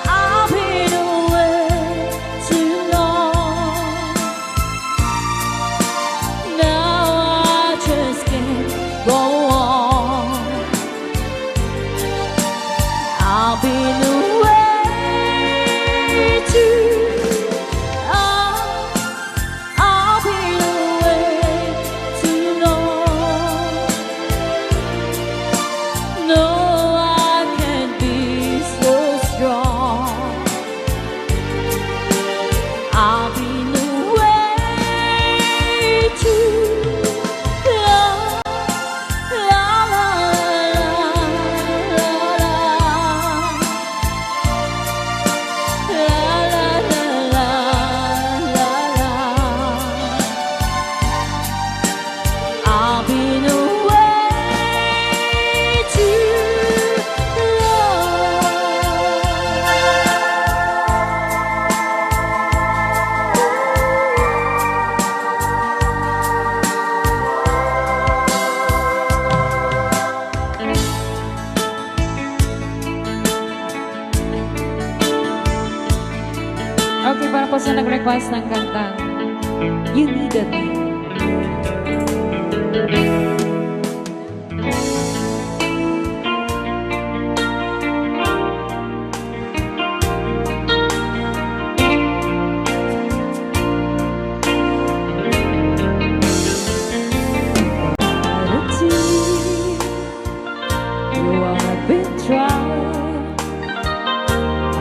I've been away too long. Now I just can't go on. I've been away too, I, I've been away too long. No, I can't be so strong. I've been away too long. La, la, la, la, la, la. La, la, la, la, la, la. I've been away too long. Okay, para po sa nag-request ng kantang You Needed Me.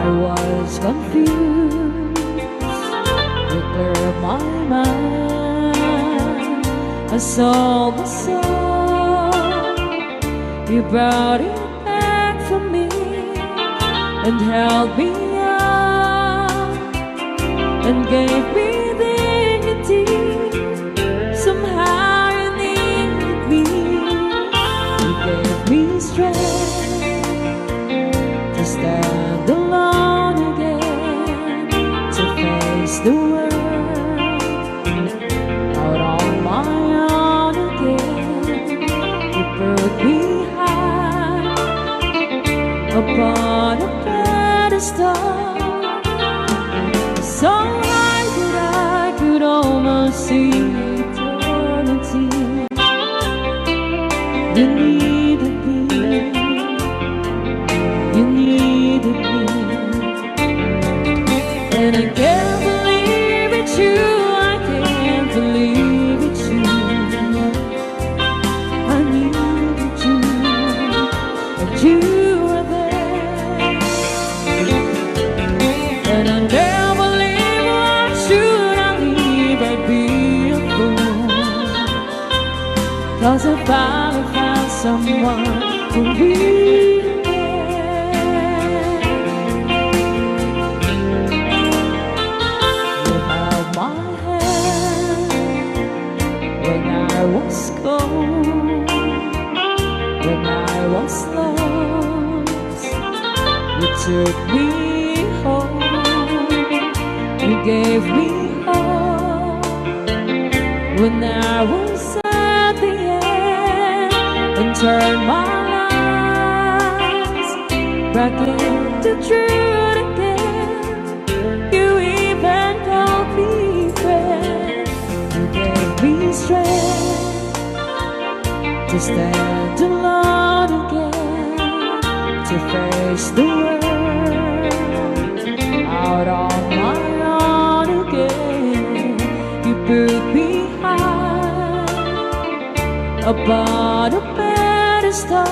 I was confused. You cleared my mind. I saw the sun. You brought it back for me and held me up and gave me dignity. Somehow you needed me. You gave me strength to stand alone again, to face the world out on my own again. You put me high upon a pedestal, so high that I could almost see eternity. You needed me. You needed me. And I can't believe it's you. I can't believe it's you. I needed you, but you were there. And I never leave. Why should I leave? I'd be a fool. 'Cause I finally found someone who really cares. You held my hand when I was cold, when I was lost. You took me home. You gave me hope when I was at the end, and turned my life back into truth again. You even called me friend. You gave me strength to stand alone again, to face the world out on my own again. You put me high upon a pedestal,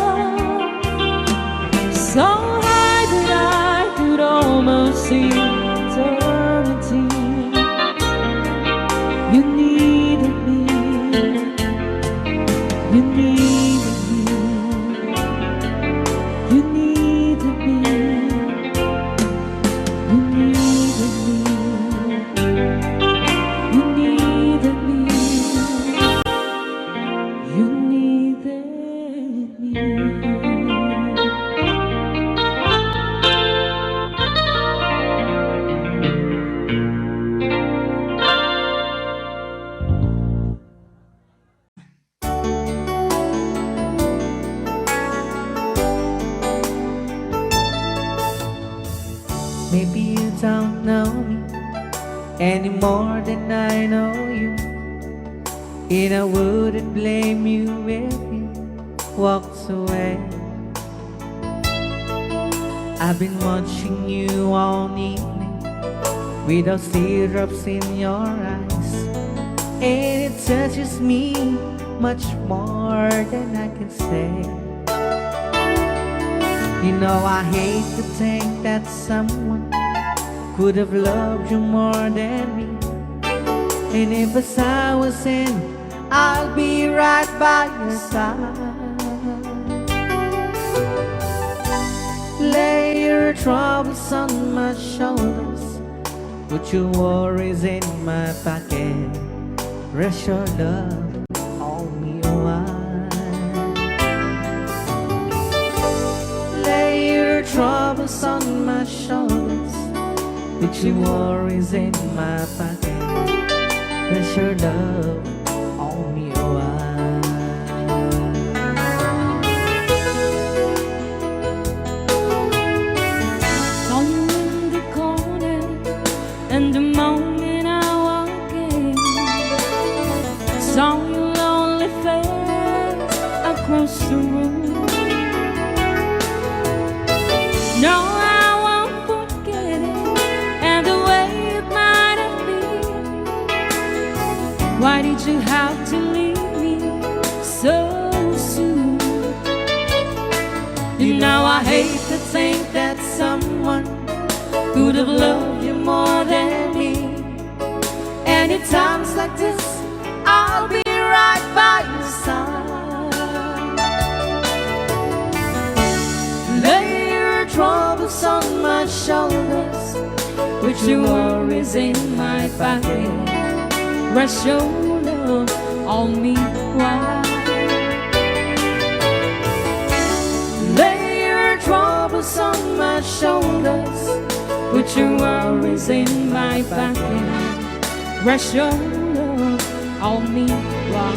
so high that I could almost see eternity. You needed me. You needed me. You needed me. You needed me. You needed me. You needed me. Maybe you don't know me any more than I know you, and I wouldn't blame you if you walked away. I've been watching you all evening with those teardrops in your eyes, and it touches me much more than I can say. You know I hate to think that someone could have loved you more than me. And if a sign was in, I'll be right by your side. Lay your troubles on my shoulders, put your worries in my pocket. Rest your love on me, oh, I. Lay your troubles on my shoulders, put your worries in my pocket. Rest your love on me, oh, I. Saw you in the corner, and the moment I walk in, saw your lonely face across the room. No, I won't forget it, and the way it might have been. Why did you have to leave me so soon? You know I hate to think that someone Could have loved you more than me. And in times like this, I'll be right by your side. Lay your troubles on my shoulders, put your worries in my pocket. Rest your love on me. Why? Lay your troubles on my shoulders, put your worries in my pocket. Rest your love on me. Why?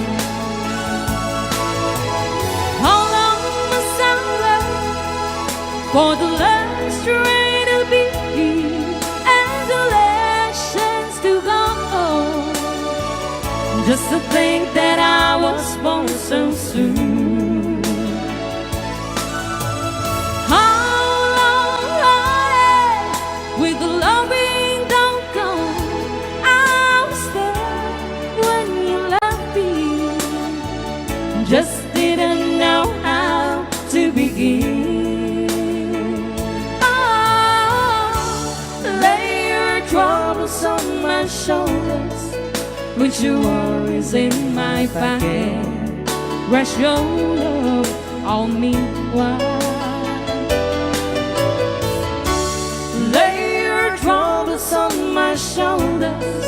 How long must I wait for the last train to be and the last chance to go? Just to think that I was born so soon. How long, with the loving don't come, I was there when you left me. Just didn't know how to begin. Oh, lay your troubles on my shoulders, put your worries in my pocket. Rest your love on me. Why? Lay your troubles on my shoulders,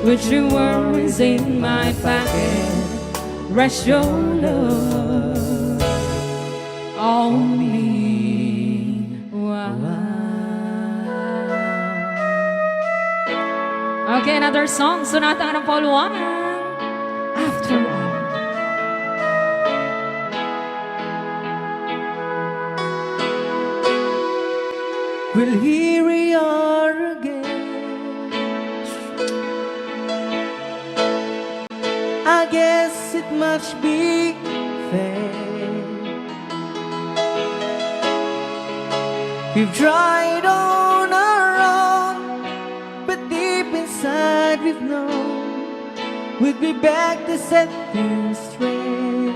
put your worries in my pocket. Rest your love on me. Why? Okay, another song. Sonata ng Paul Juan. After all. Well, here we are again. I guess it must be fair. We've tried on our own, but deep inside we've known we'd be back to set things straight.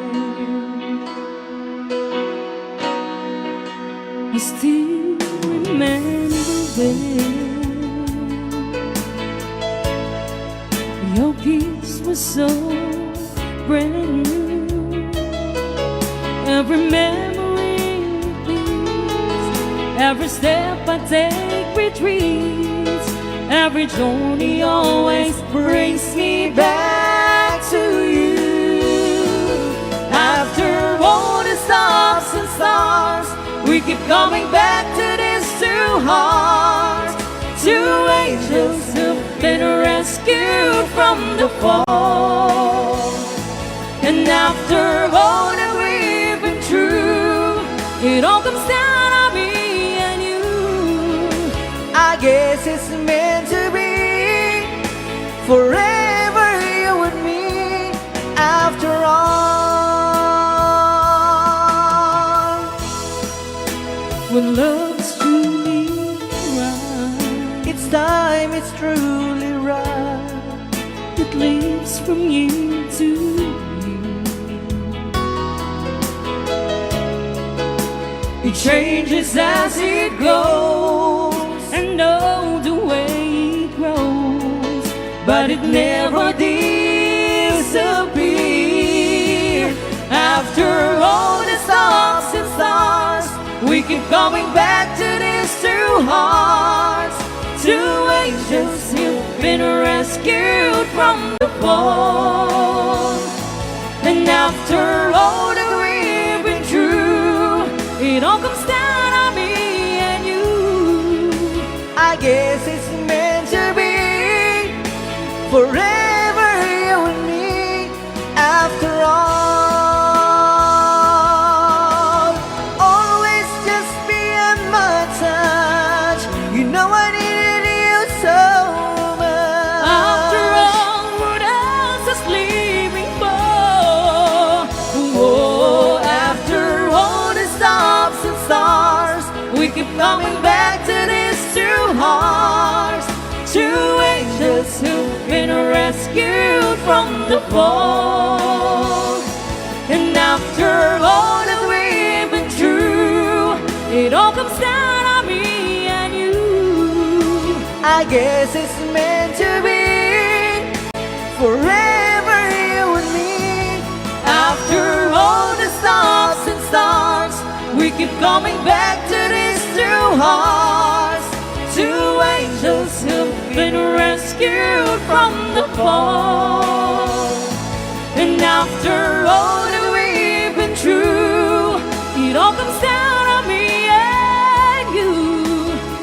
I still remember when your kiss was so brand new. Every memory repeats, every step I take retreats, every journey always brings me back to you. After all the stops and stars, we keep coming back to these two hearts, two angels who've been rescued from the fall. And after all that we've been through, it all comes down to me and you. I guess it's meant to be, forever you and me, after all. When love's truly right, it's time, it's truly right. It lives from you to you. It changes as it goes. And know the way it grows, but it never disappears. After all the stops and stars, we keep coming back to these two hearts, two angels who've been rescued from the fall. And after all that we've been through, it all comes down to me and you. I guess it's meant to be, forever you and me, after all. Always just be at my touch. You know I needed you so much. After all, what else is living for? Oh, after all the stops and stars, we keep coming back to these two hearts, two angels who've been rescued from the fall. And after all that we've been through, it all comes down to me and you. I guess it's meant to be. Forever you and me. After all the stops and starts, we keep coming back to these two hearts. Two angels who've been rescued from the fall. And after all that we've been through, it all comes down to me and you.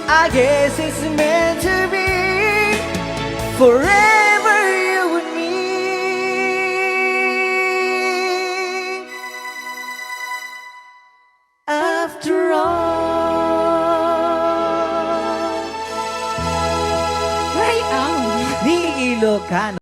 I guess it's meant to be. Forever you and me. After all. Ay, aw. Ni Ilocano.